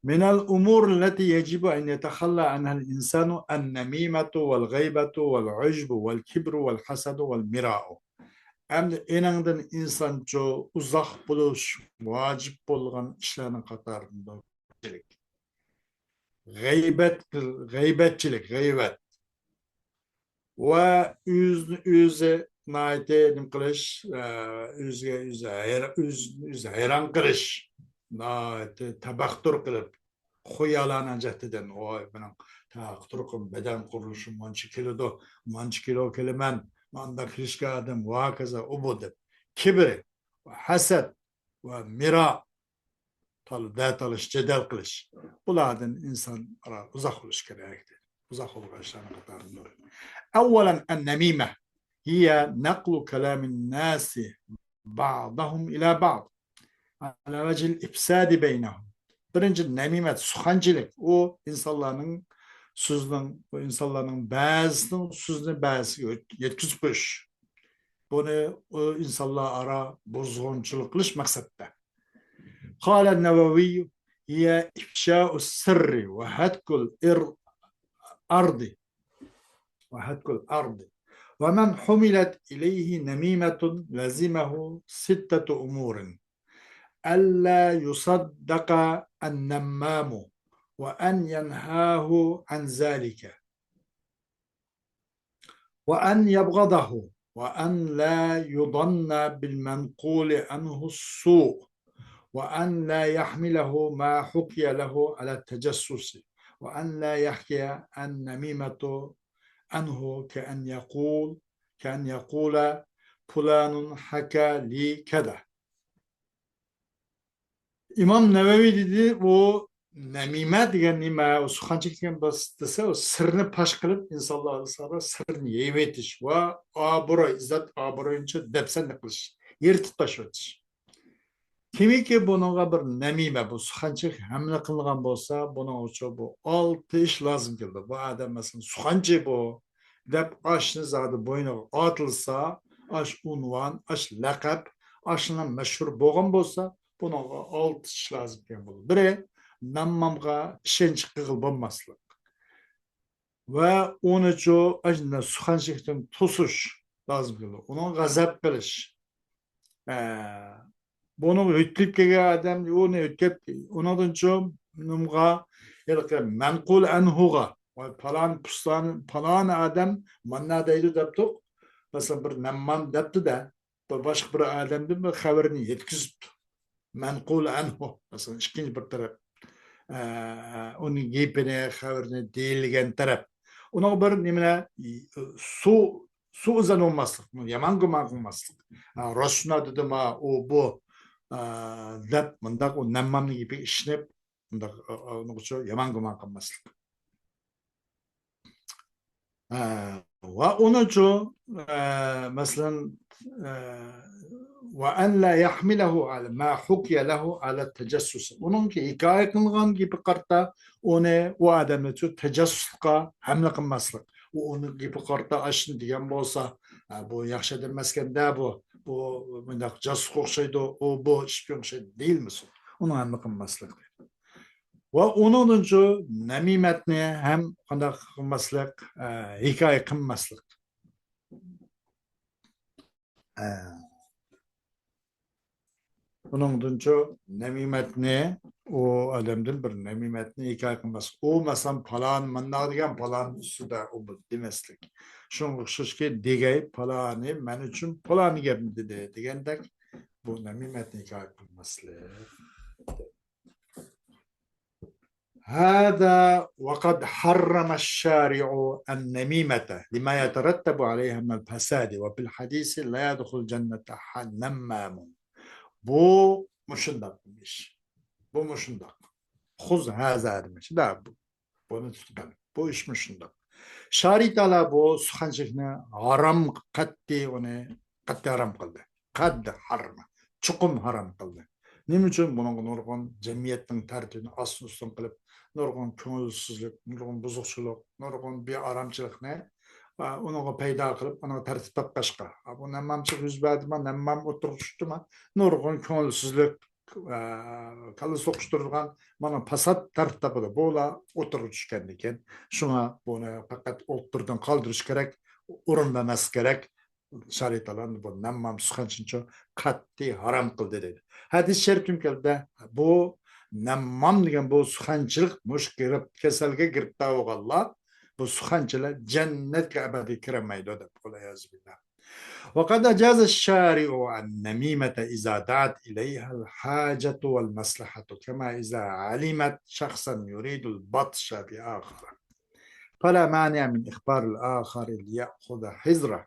من الأمور التي يجب أن يتخلى عنها الإنسان النميمة والغيبة والعجب والكبر والحسد والمراء. ئەمدى ئېنىڭدىن ئىنسانچۇ ئۇزاق بولۇش ۋاجىپ بولغان ئىشلارنىڭ قاتارىدا غەيبەت، غەيبەتچىلىك، غەيۋەت. ۋە ئۆزىنى ئۆزى ناھايىتى نېمە قىلىش، ئە، ئۆزىگە ئۆزى ھەيرا-، ئۆزىنى ئۆزى ھەيران قىلىش، ناھايىتى تەپەككۇر قىلىپ، خۇيالانە جەھەتتىن، ۋاي، مېنىڭ تۇرقۇم، بەدەن قۇرۇلۇشۇم مانچە كېلىدۇ، مانچە كىلو كېلىمەن، مانداق كېلىشكەن ئادەم، ۋە ھاكازا، ئۇ بۇ دەپ، كىبىر، ھەسەت ۋە مىرا، تال-، دەتالىش، جېدەل قىلىش. بۇلاردىن ئىنسان ئۇزاق بولۇش كېرەك. ئۇزاق بولغان ئىشلارنىڭ قاتارىدىن. أولا النميمة هي نقل كلام الناس بعضهم إلى بعض على وجه الإفساد بينهم. بىرىنچى، نەمىمە، سۇخەنچىلىك. ئۇ ئىنسانلارنىڭ سۆزىنىڭ، ئۇ ئىنسانلارنىڭ بەزىسىنىڭ سۆزىنى بەزىسىگە يەتكۈزۈپ قويۇش. بۇنى ئۇ ئىنسانلار ئارا بۇزغۇنچىلىق قىلىش مەقسەتتە. قال النووي: هي إفشاء السر وهتك الأرض، وهتك الأرض، ومن حملت إليه نميمة لزمه ستة أمور: ألا يصدق النمام، وأن ينهاه عن ذلك، وأن يبغضه، وأن لا يظن بالمنقول عنه السوء، وأن لا يحمله ما حكي له على التجسس، وأن لا يحكي النميمة عنه كأن يقول، كأن يقول: فلان حكى لي كذا. ئىمام نەۋەۋى دېدى، ئۇ نەمىمە دېگەن نېمە؟ ئۇ سۇخەنچىلىك دېگەن بولسا دېسە، ئۇ سىرنى پاش قىلىپ، ئىنسانلار ئارىسىدا سىرنى يېيىۋېتىش ۋە ئابرۇي، ئىززەت ئابرۇينىچۇ دەپسەندە قىلىش، يىرتىپ تاشلىۋېتىش. كىمكى بۇنىڭغا بىر نەمىمە، بۇ سۇخەنچىلىك ھەملە قىلغان بولسا، بۇنىڭ ئۈچۈن بۇ ئالتە ئىش لازىم كېلىدۇ. بۇ ئادەم، مەسىلەن، سۇخەنچى بۇ دەپ ئاشنى زادى بوينىغا ئاتىلسا، ئاش ئۇنۋان، ئاش لەقەپ، ئاشنىڭ مەشھۇر بولغان بولسا، بۇنىڭغا ئالتە ئىش لازىم كەلگەن بولىدۇ. بىرى، نەممامغا ئىشەنچ قىلغىلى بولماسلىق. ۋە ئۇنىچۇ ئاشۇنداق سۇخەنچىلىكتىن توسۇش لازىم كېلىدۇ. ئۇنىڭغا غەزەپ قىلىش. ئە، بۇنىڭ يۆتكىلىپ كەلگەن ئادەم، ئۇنى يۆتكەپ، ئۇنىڭدىنچۇ نېمىغا، ھېلىقى مەنقۇل ئەنھۇغا، ۋاي، پالان پۇستان، پالان ئادەم ماننا دەيدۇ دەپتۇق. مەسىلەن، بىر نەممام دەپتۇ-دە، بىر باشقا بىر ئادەمدىن بىر خەۋەرنى يەتكۈزۈپتۇ. مەنقۇل ئەنھۇ، مەسىلەن، ئىككىنچى بىر تەرەپ، ئە، ئۇنىڭ گېپىنى، خەۋىرىنى دېيىلگەن تەرەپ. ئۇنىڭغا بىر نېمىلەر، سۇ، سۇ ئىزان بولماسلىق، يامان گۇمان قىلماسلىق. ئە، راست شۇنداق دېدىما، ئۇ، بۇ، ئە، دەپ، مۇنداق ئۇ نەممامنىڭ گېپىگە ئىشىنىپ، مۇنداق، ئۇنىڭغىچۇ يامان گۇمان قىلماسلىق. ھە، ۋە ئۇنىچۇ، ئە، مەسىلەن، ئە، وأن لا يحمله على ما حكي له على التجسس. ئۇنىڭكى ھېكايە قىلغان گېپى قارىتا ئۇنى، ئۇ ئادەمنىچۇ تەجەسسۇسلۇققا ھەملە قىلماسلىق. ئۇ ئۇنىڭ گېپى قارىتا ئاشۇنى دېگەن بولسا، ھە، بۇ ياخشى ئادەم ئەمەسكەن-دە بۇ، بۇ مۇنداق جاسۇسقا ئوخشايدۇ، ئۇ بۇ ئىشقا ئوخشايدۇ دېيىلمىسۇن. ئۇنىڭ ھەملە قىلماسلىق. ۋە ئۇنىڭدىنچۇ نەمىمەتنى ھەم قانداق قىلماسلىق، ئە، ھېكايە قىلماسلىق. ئە، ئۇنىڭدىنچۇ نەمىمەتنى، ئۇ ئادەمدىن بىر نەمىمەتنى ھېكايە قىلماسلىق. ئۇ، مەسىلەن، پالان مانداق دېگەن، پالان ئۈستىدە ئۇ بۇ دېمەسلىك. شۇنىڭغا ئوخشاشكى، دېگەي، پالانى مەن ئۈچۈن پالان گەپنى دېدى دېگەندەك، بۇ نەمىمەتنى ھېكايە قىلماسلىق. هذا وقد حرم الشارع النميمة لما يترتب عليها من الفساد، وفي الحديث: لا يدخل الجنة نمام. بۇ مۇشۇنداق ئىش. بۇ مۇشۇنداق. خذ هذا دېمەكچى. بۇ، بۇنى تۇتۇپ ئېلىڭ. بۇ ئىش مۇشۇنداق. شارىي تائالا بۇ سۇخەنچىلىكنى ھارام، قەتئىي ئۇنى قەتئىي ھارام قىلدى. قەد ھارام. چوقۇم ھارام قىلدى. نېمە ئۈچۈن؟ بۇنىڭغا نۇرغۇن جەمئىيەتنىڭ تەرتىپىنى ئاستىن-ئۈستۈن قىلىپ، نۇرغۇن كۆڭۈلسىزلىك، نۇرغۇن بۇزۇقچىلىق، نۇرغۇن بىئارامچىلىقنى، ئا، ئۇنىڭغا پەيدا قىلىپ، ئۇنىڭغا تەرتىپ تاپقاچقا، ئا، بۇ نەممامچىلىق يۈز بەردىما، نەممام ئوتتۇرىغا چۈشتىما، نۇرغۇن كۆڭۈلسىزلىك، ئا، كاللا سوقۇشتۇرىدىغان مانا پاسات تەرتىپ تاپىدۇ. بۇلار ئوتتۇرىغا چۈشكەندىكىن، شۇڭا بۇنى پەقەت ئوتتۇرىدىن قالدۇرۇش كېرەك، ئورۇن بەرمەسلىك كېرەك. شارىي تائالا بۇ نەممام سۇخەنچىنى قەتئىي ھارام قىلدى دېدى. ھەدىس شەرىپتىمۇ كەلدى، بۇ نەممام دېگەن بۇ سۇخەنچىلىك، مۇشۇ گىرىپ-، كېسەلگە گىرىپتار بولغانلار، بۇ سۇخەنچىلەر جەننەتكە ئەبەدىي كىرەلمەيدۇ دەپ، ۋەلئىيازۇ بىللا. وقد أجاز الشارع النميمة إذا دعت إليها الحاجة والمصلحة، كما إذا علمت شخصا يريد البطش بآخر، فلا مانع من إخبار الآخر ليأخذ حذره.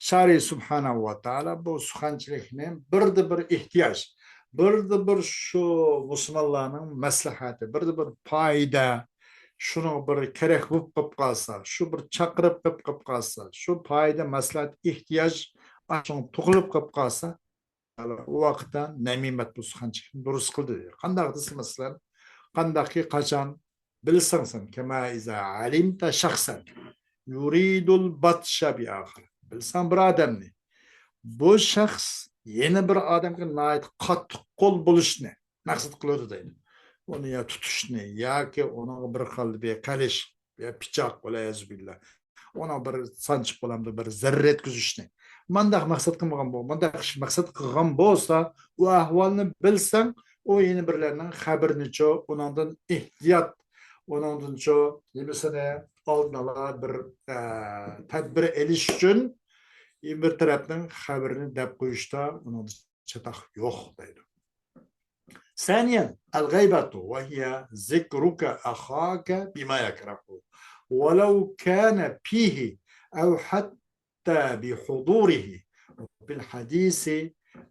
شارىي سۇبھانەھۇ ۋە تائالا بۇ سۇخەنچىلىكنى بىردە بىر ئېھتىياج، بىردە بىر شۇ مۇسۇلمانلارنىڭ مەسلىھەتى، بىردە بىر پايدا، شۇنىڭغا بىر كېرەك بولۇپ قېلىپ قالسا، شۇ بىر چاقىرىق قېلىپ قېلىپ قالسا، شۇ پايدا، مەسلىھەت، ئېھتىياج ئاشۇنىڭغا تۇغۇلۇپ قېلىپ قالسا، ئۇ ۋاقىتتا نەمىمەت بۇ سۇخەنچىلىكنى دۇرۇس قىلدى. قانداق دېسە، مەسىلەن، قانداقكى، قاچان بىلسەڭ سەن، كما إذا علمت شخصا يريد البطش بآخر. بىلسەڭ بىر ئادەمنى، بۇ شەخس يەنە بىر ئادەمگە ناھايىتى قاتتىق قول بولۇشنى مەقسەت قىلىدۇ دەيدۇ. ئۇنى يا تۇتۇشنى ياكى ئۇنىڭغا بىر خىل بىر قىلىش، يا پىچاق، ۋەلئىيازۇ بىللا. ئۇنىڭ بىر سانچىپ بولامدۇ، بىر زەررە يەتكۈزۈشنى. مانداق مەقسەت قىلمىغان بول-، مانداق ئىش مەقسەت قىلغان بولسا، ئۇ ئەھۋالنى بىلسەڭ، ئۇ يەنە بىرلەرنىڭ خەۋىرىنىچۇ، ئۇنىڭدىن ئېھتىيات، ئۇنىڭدىنچۇ، نېمىسىنى ئالدىن ئالا بىر، ئە، تەدبىر ئېلىش ئۈچۈن بىر تەرەپنىڭ خەۋىرىنى دەپ قويۇشتا ئۇنىڭدا چاتاق يوق دەيدۇ. ثانيا، الغيبة وهي ذكرك أخاك بما يكره ولو كان فيه أو حتى بحضوره. وفي الحديث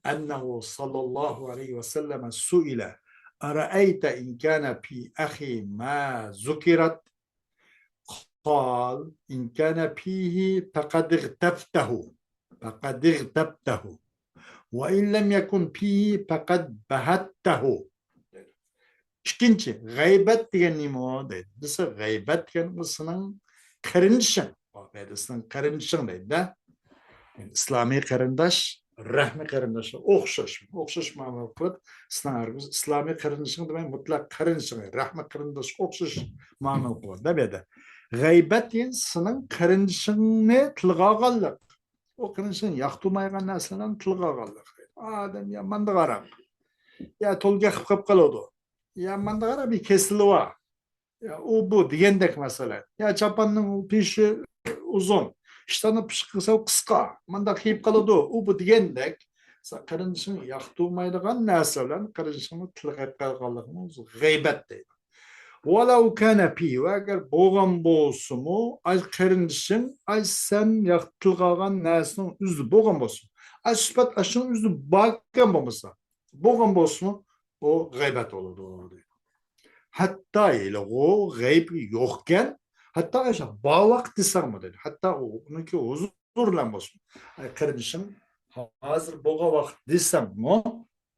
أنه صلى الله عليه وسلم سئل: أرأيت إن كان في أخي ما ذكرت؟ قال: إن كان فيه فقد اغتبته، فقد اغتبته، وإن لم يكن فيه فقد بهته. ئىككىنچى، غەيبەت دېگەن نېمە دەيدۇ. دېسە، غەيبەت دېگەن ئۇ سېنىڭ قېرىندىشىڭ. ئۇ سېنىڭ قېرىندىشىڭ دەيدۇ-دە. ئىسلامىي قېرىنداش، رەھمىي قېرىنداشقا ئوخشاش، ئوخشاش مۇئامىلە قىلىپ، سېنىڭ ھەرگىز ئىسلامىي قېرىندىشىڭ دېمەي، مۇتلەق قېرىندىشىڭ، رەھمىي قېرىنداشقا ئوخشاش مۇئامىلە قىلىدۇ-دە بۇ يەردە. غەيبەت دېگەن سېنىڭ قېرىندىشىڭنى تىلغا ئالغانلىق. ئۇ قېرىندىشىڭ ياقتۇرمايدىغان نەرسىلەرنى تىلغا ئالغانلىق. ئادەم يامان قاراپ، يا تولا گەپ قىلىپ قالىدۇ. يا مانداق بىر كېسىلى بار. يا ئۇ بۇ دېگەندەك مەسىلەن. يا چاپاننىڭ پېشى ئۇزۇن. ئىشتاننى پىشقىسا قىسقا. مانداق كىيىپ قالىدۇ. ئۇ بۇ دېگەندەك. قېرىندىشىڭ ياقتۇرمايدىغان نەرسە بىلەن قېرىندىشىڭنى تىلغا ئېلىپ قالغانلىقىنى غەيبەت دەيدۇ. ۋەلەۋ كانە فى، ۋە ئەگەر بولغان بولسىمۇ، ئاي قېرىندىشىڭ، ئاي سەن ياق-، تىلغا ئالغان نەرسىنىڭ ئۆزى بولغان بولسىمۇ، ئاي سۈپەت ئاشۇنىڭ ئۆزى باركەن بولمىسا، بولغان بولسىمۇ، ئۇ غەيبەت بولىدۇ دەيدۇ. ھەتتا ھېلىغۇ غەيبى يوقكەن، ھەتتا ئاشۇ بار ۋاقىت دېسەڭمۇ دەيدۇ. ھەتتا ئۇ، ئۇنىڭكى ھۇزۇرى بىلەن بولسۇن. ئاي قېرىندىشىڭ ھازىر بولغان ۋاقىت دېسەڭمۇ،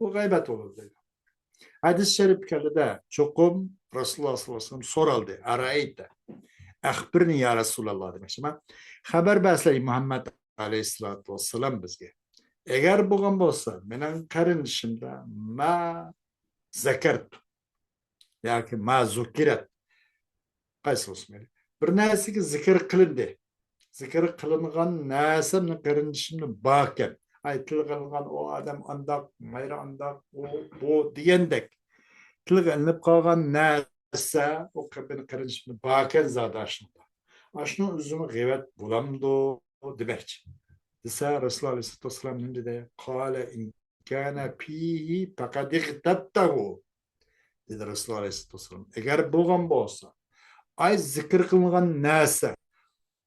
ئۇ غەيبەت بولىدۇ دەيدۇ. ھەدىس شەرىپتە كەلدىدە، چوقۇم رەسۇلۇللاھ سەللەللاھۇ ئەلەيھى ۋەسەللەم سورالدى. ئەرەئەيتە، ئەخبىرنى يا رەسۇلاللاھ دېمەكچىمەن. خەۋەر بەرسىلە، ئەي مۇھەممەد ئەلەيھىسسالاتۇ ۋەسسالام بىزگە. ئەگەر بولغان بولسا، مېنىڭ قېرىندىشىمدا ما زەكەرتۇ ياكى ما زۇكىرەت، قايسى بولسۇن مەيلى، بىر نەرسىگە زىكىر قىلىندى. زىكىر قىلىنغان نەرسە مېنىڭ قېرىندىشىمدا باركەن. ئاي، تىلغا ئېلىنغان ئۇ ئادەم ئانداق، مايرا ئانداق، ئۇ، بۇ دېگەندەك. تىلغا ئېلىنىپ قالغان نەرسە ئۇ قېرىندىشىمدا باركەن زادى ئاشۇنىڭدا. ئاشۇنىڭ ئۆزىمۇ غەيۋەت بولامدۇ دېمەكچى. دېسە، رەسۇلۇللاھ ئەلەيھىسسالاتۇ ۋەسسالام نېمە دېدى؟ قال إن كان فيه فقد اغتبته. دېدى رەسۇلۇللاھ ئەلەيھىسسالاتۇ ۋەسسالام. ئەگەر بولغان بولسا، ئاي زىكىر قىلىنغان نەرسە،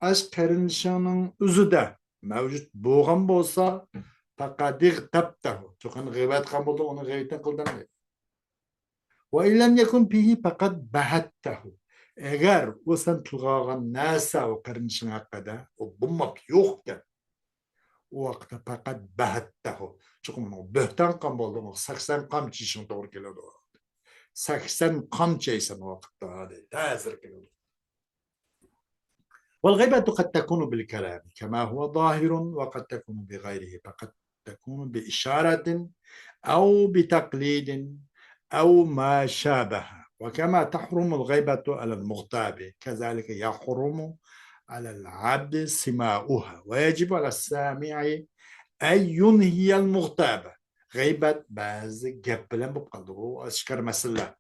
ئاش قېرىندىشىڭنىڭ ئۆزىدە مەۋجۇت بولغان بولسا، فقد اغتبته. چوقۇم غەيۋەت قىلغان بولدۇڭ، ئۇنىڭ غەيۋىتىنى قىلدىڭ دەيدۇ. وإن لم يكن فيه فقد بهته. ئەگەر ئۇ سەن تىلغا ئالغان نەرسە ئۇ قېرىندىشىڭ ھەققىدە، ئۇ بولماق يوق ئىكەن. ئۇ ۋاقىتتا فقد بهته. چوقۇم ئۇنىڭغا بۆھتان قىلغان بولدۇڭ، سەكسەن قامچا يېيىشىڭ توغرا كېلىدۇ. سەكسەن قامچا يەيسەن ئۇ ۋاقىتتا، دەيدۇ. تەسىر كېلىدۇ. والغيبة قد تكون بالكلام كما هو ظاهر، وقد تكون بغيره، فقد تكون بإشارة أو بتقليد أو ما شابه، وكما تحرم الغيبة على المغتاب كذلك يحرم على العبد سماعها، ويجب على السامع أن ينهي المغتاب. غەيبەت بەزى گەپ بىلەن بولۇپ قالىدۇ. بۇ ئاشكارا مەسىلىلەر.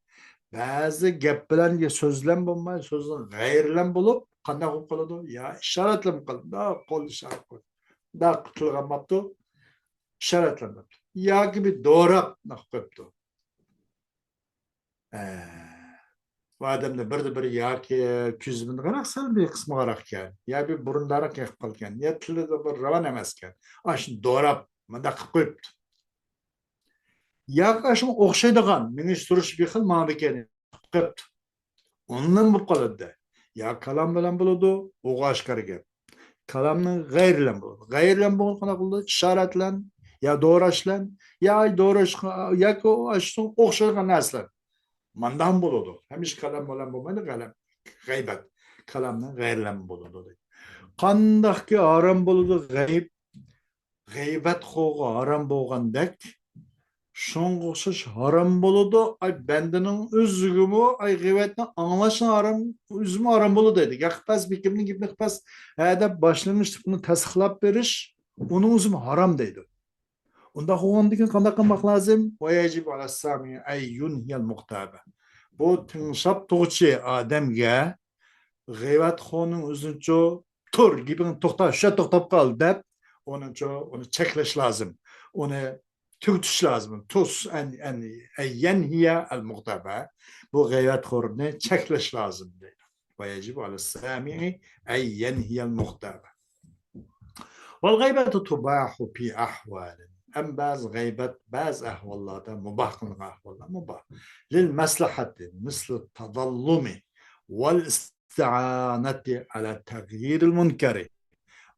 بەزى گەپ بىلەن، سۆز بىلەن بولماي، سۆزنىڭ غەيرى بىلەن بولۇپ، قانداق بولۇپ قالىدۇ؟ يا ئىشارەت بىلەن بولۇپ قالىدۇ، مۇنداق قول ئىشارەت قىلىپ، مۇنداق تىلغا ئالماپتۇ، ئىشارەت بىلەن بولۇپتۇ. ياكى بىر دوراپ، مۇنداق قويۇپتۇ. ئە، بۇ ئادەمدە بىردە بىر ياكى كۆزىدىن قاراق سەل بىر قىسمى قاراق ئىكەن، يا بىر بۇرۇنداراق يېقىپ قالغان، يا تىلىدا بىر راۋان ئەمەس ئىكەن. ئاشۇ دوراپ مۇنداق قىلىپ قويۇپتۇ. ياكى ئاشۇنىڭ ئوخشايدىغان، مېنى سۈرۈش بىر خىل ماڭىدىكەن قىلىپتۇ. ئۇنىڭ بولۇپ قالىدۇ. يا كالام بىلەن بولىدۇ، ئۇغۇ ئاشكارا گەپ. كالامنىڭ غەيرى بىلەن بولىدۇ. غەيرى بىلەن بولغان قانداق بولىدۇ؟ ئىشارەت بىلەن، يا دوراش بىلەن، يا دوراش، ياكى ئاشۇنىڭ ئوخشايدىغان نەرسىلەر. مانداق بولىدۇ. ھەمىشە كالام بىلەن بولمايدۇ، غەلەم، غەيبەت. كالامنىڭ غەيرىلەنمە بولىدۇ. قانداقكى ھارام بولىدۇ غەيب؟ غەيۋەتخورغا ھارام بولغاندەك، شۇنىڭغا ئوخشاش ھارام بولىدۇ. ئاي، بەندىنىڭ ئۆزىگىمۇ، ئاي، غەيۋەتنى ئاڭلاشنىڭ ھارام، ئۆزىمۇ ھارام بولىدۇ دەيدۇ. گەپ قىلىپ بەس، بېكىمنىڭ گېپىنى قىلىپ بەس، ھە دەپ باشلىنىش تىپىنى تەستىقلاپ بېرىش، ئۇنىڭ ئۆزىمۇ ھارام دەيدۇ. ئۇنداق بولغاندىكىن قانداق قىلماق لازىم؟ ويجب على السامع أن ينهي المغتاب. بۇ تىڭشاپ تۇرغۇچى ئادەمگە غەيۋەتخورنىڭ ئۆزىنىچۇ، تۇر، گېپىڭنى توختا، شۇ يەردە توختاپ قال دەپ، ئۇنىچۇ، ئۇنى چەكلەش لازىم. ئۇنى تۈگىتىش لازىم. توس، ئەن، ئەن، ئەن يەنھىيە ئەل مۇغتابە. بۇ غەيۋەتخورنى چەكلەش لازىم دەيدۇ. ۋە يەجىبۇ ئەلەس سامىئى ئەن يەنھىيە ئەل مۇغتابە. ۋەل غەيبەتۇ تۇباھۇ فى ئەھۋالىن. ئەم بەزى غەيبەت، بەزى ئەھۋاللاردا مۇباھ قىلىنغان ئەھۋاللار مۇباھ. لىل مەسلەھەتى مىسلۇ تەزەللۇمى ۋەل ئىستىئانەتى ئەلە تەغيىرىل مۇنكەرى.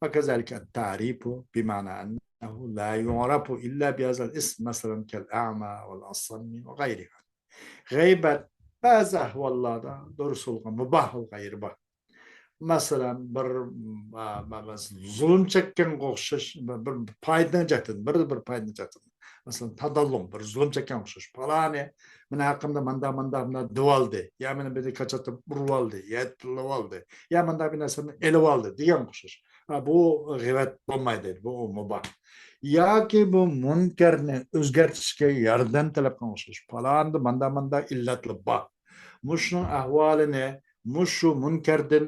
ۋە كەزالىكە تەئرىفۇ بىمەنا ئەننەھۇ لا يۇئرەفۇ ئىللا بىھازەل ئىسم، مەسىلەن، كەل ئەما ۋەل ئەسەممى ۋە غەيرىھا. غەيبەت بەزى ئەھۋاللاردا دۇرۇس بولغان، مۇباھ بولغان يېرى بار. مەسىلەن، بىر، ئا، مە-، مەسىلەن، زۇلۇم چەككەنگە ئوخشاش، بىر، بىر پايدىنىڭ جەھىتىدىن، بىر، بىر پايدىنىڭ جەھىتىدىن. مەسىلەن، تەزەللۇم، بىر زۇلۇم چەككەنگە ئوخشاش. پالانى مېنىڭ ھەققىمدە ماندا، ماندا، ماندا دېۋالدى، يا مېنى بىرى كاچاتىپ ئۇرۇۋالدى، يا تىللىۋالدى، يا ماندا بىر نەرسەمنى ئېلىۋالدى دېگەن ئوخشاش. ھا، بۇ غەيۋەت بولمايدۇ، بۇ مۇباھ. ياكى بۇ مۇنكەرنى ئۆزگەرتىشكە ياردەم تەلەپ قىلغان ئوخشاش. پالاندا ماندا، ماندا ئىللەتلەر بار. مۇشۇنىڭ ئەھۋالىنى مۇشۇ مۇنكەردىن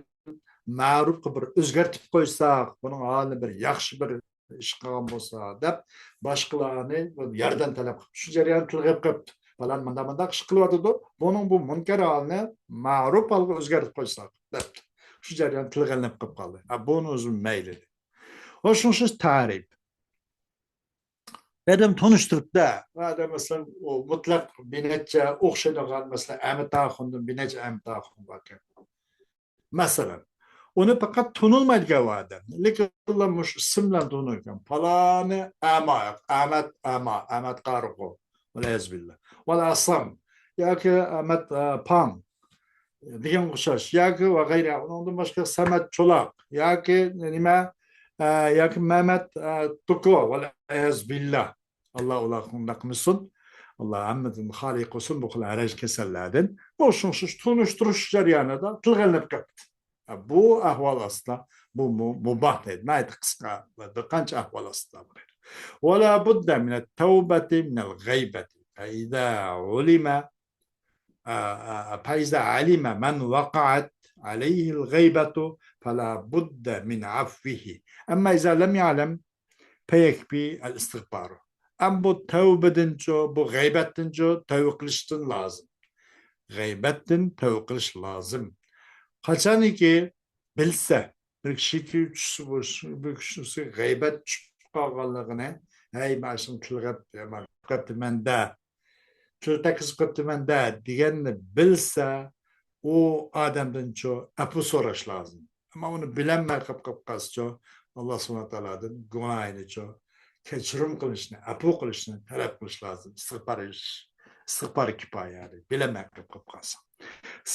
مەرۇپقا بىر ئۆزگەرتىپ قويساق، بۇنىڭ ھالىنى بىر ياخشى بىر ئىش قىلغان بولسا دەپ، باشقىلارنى ياردەم تەلەپ قىلىپ، شۇ جەرياندا تىلغا ئېلىپ قويۇپتۇ. پالان ماندا ماندا ئىش قىلىۋاتىدۇ، بۇنىڭ بۇ مۇنكەر ھالىنى مەرۇپ ھالغا ئۆزگەرتىپ قويساق دەپتۇ. شۇ جەرياندا تىلغا ئېلىنىپ قېلىپ قالدى. ھە، بۇنى ئۆزى مەيلى. ھوشۇڭشۇش تەرىپ. بەدەم تونۇشتۇرۇپتۇ. ھە، مەسىلەن، ئۇ مۇتلەق بىر نەچچە ئوخشايدىغان، مەسىلەن، ئەمىت ئاخۇندىن بىر نەچچە ئەمىت ئاخۇن باركەن. مەسىلەن، ئۇنى پەقەت تونۇلمايدىكەن ئۇ ئادەم. لېكىنلا مۇشۇ ئىسىم بىلەن تونۇيدىكەن. پالانى ئەما، ئەمەت ئەما، ئەمەت قارىغۇ. ۋەلئىيازۇ بىللا. ۋەل ئەسەم. ياكى ئەمەت، ئە، پاڭ دېگەنگە ئوخشاش. ياكى ۋە غەيرى. ئۇنىڭدىن باشقا سەمەت چولاق. ياكى نېمە؟ ئە، ياكى مەمەت، ئە، توكو. ۋەلئىيازۇ بىللا. ئاللا ئۇلارنى ئۇنداق قىلمىسۇن. ئاللا ھەممىدىن خالىي قىلسۇن بۇ خىل ھەرەج كېسەللەردىن. بۇ شۇڭشۇش تونۇشتۇرۇش جەريانىدا تىلغا ئېلىنىپ قېلىپتۇ. بۇ ئەھۋال ئاستىدا، بۇ مۇ-، مۇباھ دەيدۇ. ناھايىتى قىسقا بىر قانچە ئەھۋال ئاستىدا بۇ دەيدۇ. ولا بد من التوبة من الغيبة فإذا علم، ئە، ئە، فإذا علم من وقعت عليه الغيبة فلا بد من عفوه. أما إذا لم يعلم فيكفي الاستغفار. ئەمما بۇ تەۋبىدىنچۇ، بۇ غەيبەتتىنچۇ تەۋبە قىلىشتىن لازىم. غەيبەتتىن تەۋبە قىلىش لازىم. قاچانكى بىلسە، بىر كىشىگە چۈشسە، بۇ، بىر كىشىگە غەيبەت چۈشۈپ قالغانلىقىنى، ھەي، مانا شۇنى تىلغا قېلىپ قېپتىمەن-دە، تىل تەككۈزۈپ قېپتىمەن-دە دېگەننى بىلسە، ئۇ ئادەمدىنچۇ ئەپۇ سوراش لازىم. ئەمما ئۇنى بىلەلمەي قېلىپ، قېلىپ قالسىچۇ، ئاللا سۇبھانەھۇ ۋە تائالادىن گۇناھىنىچۇ كەچۈرۈم قىلىشنى، ئەپۇ قىلىشنى تەلەپ قىلىش لازىم. ئىستىغپار، ئىستىغپار كۇپايە، يەنى بىلەلمەي قېلىپ، قېلىپ قالسا.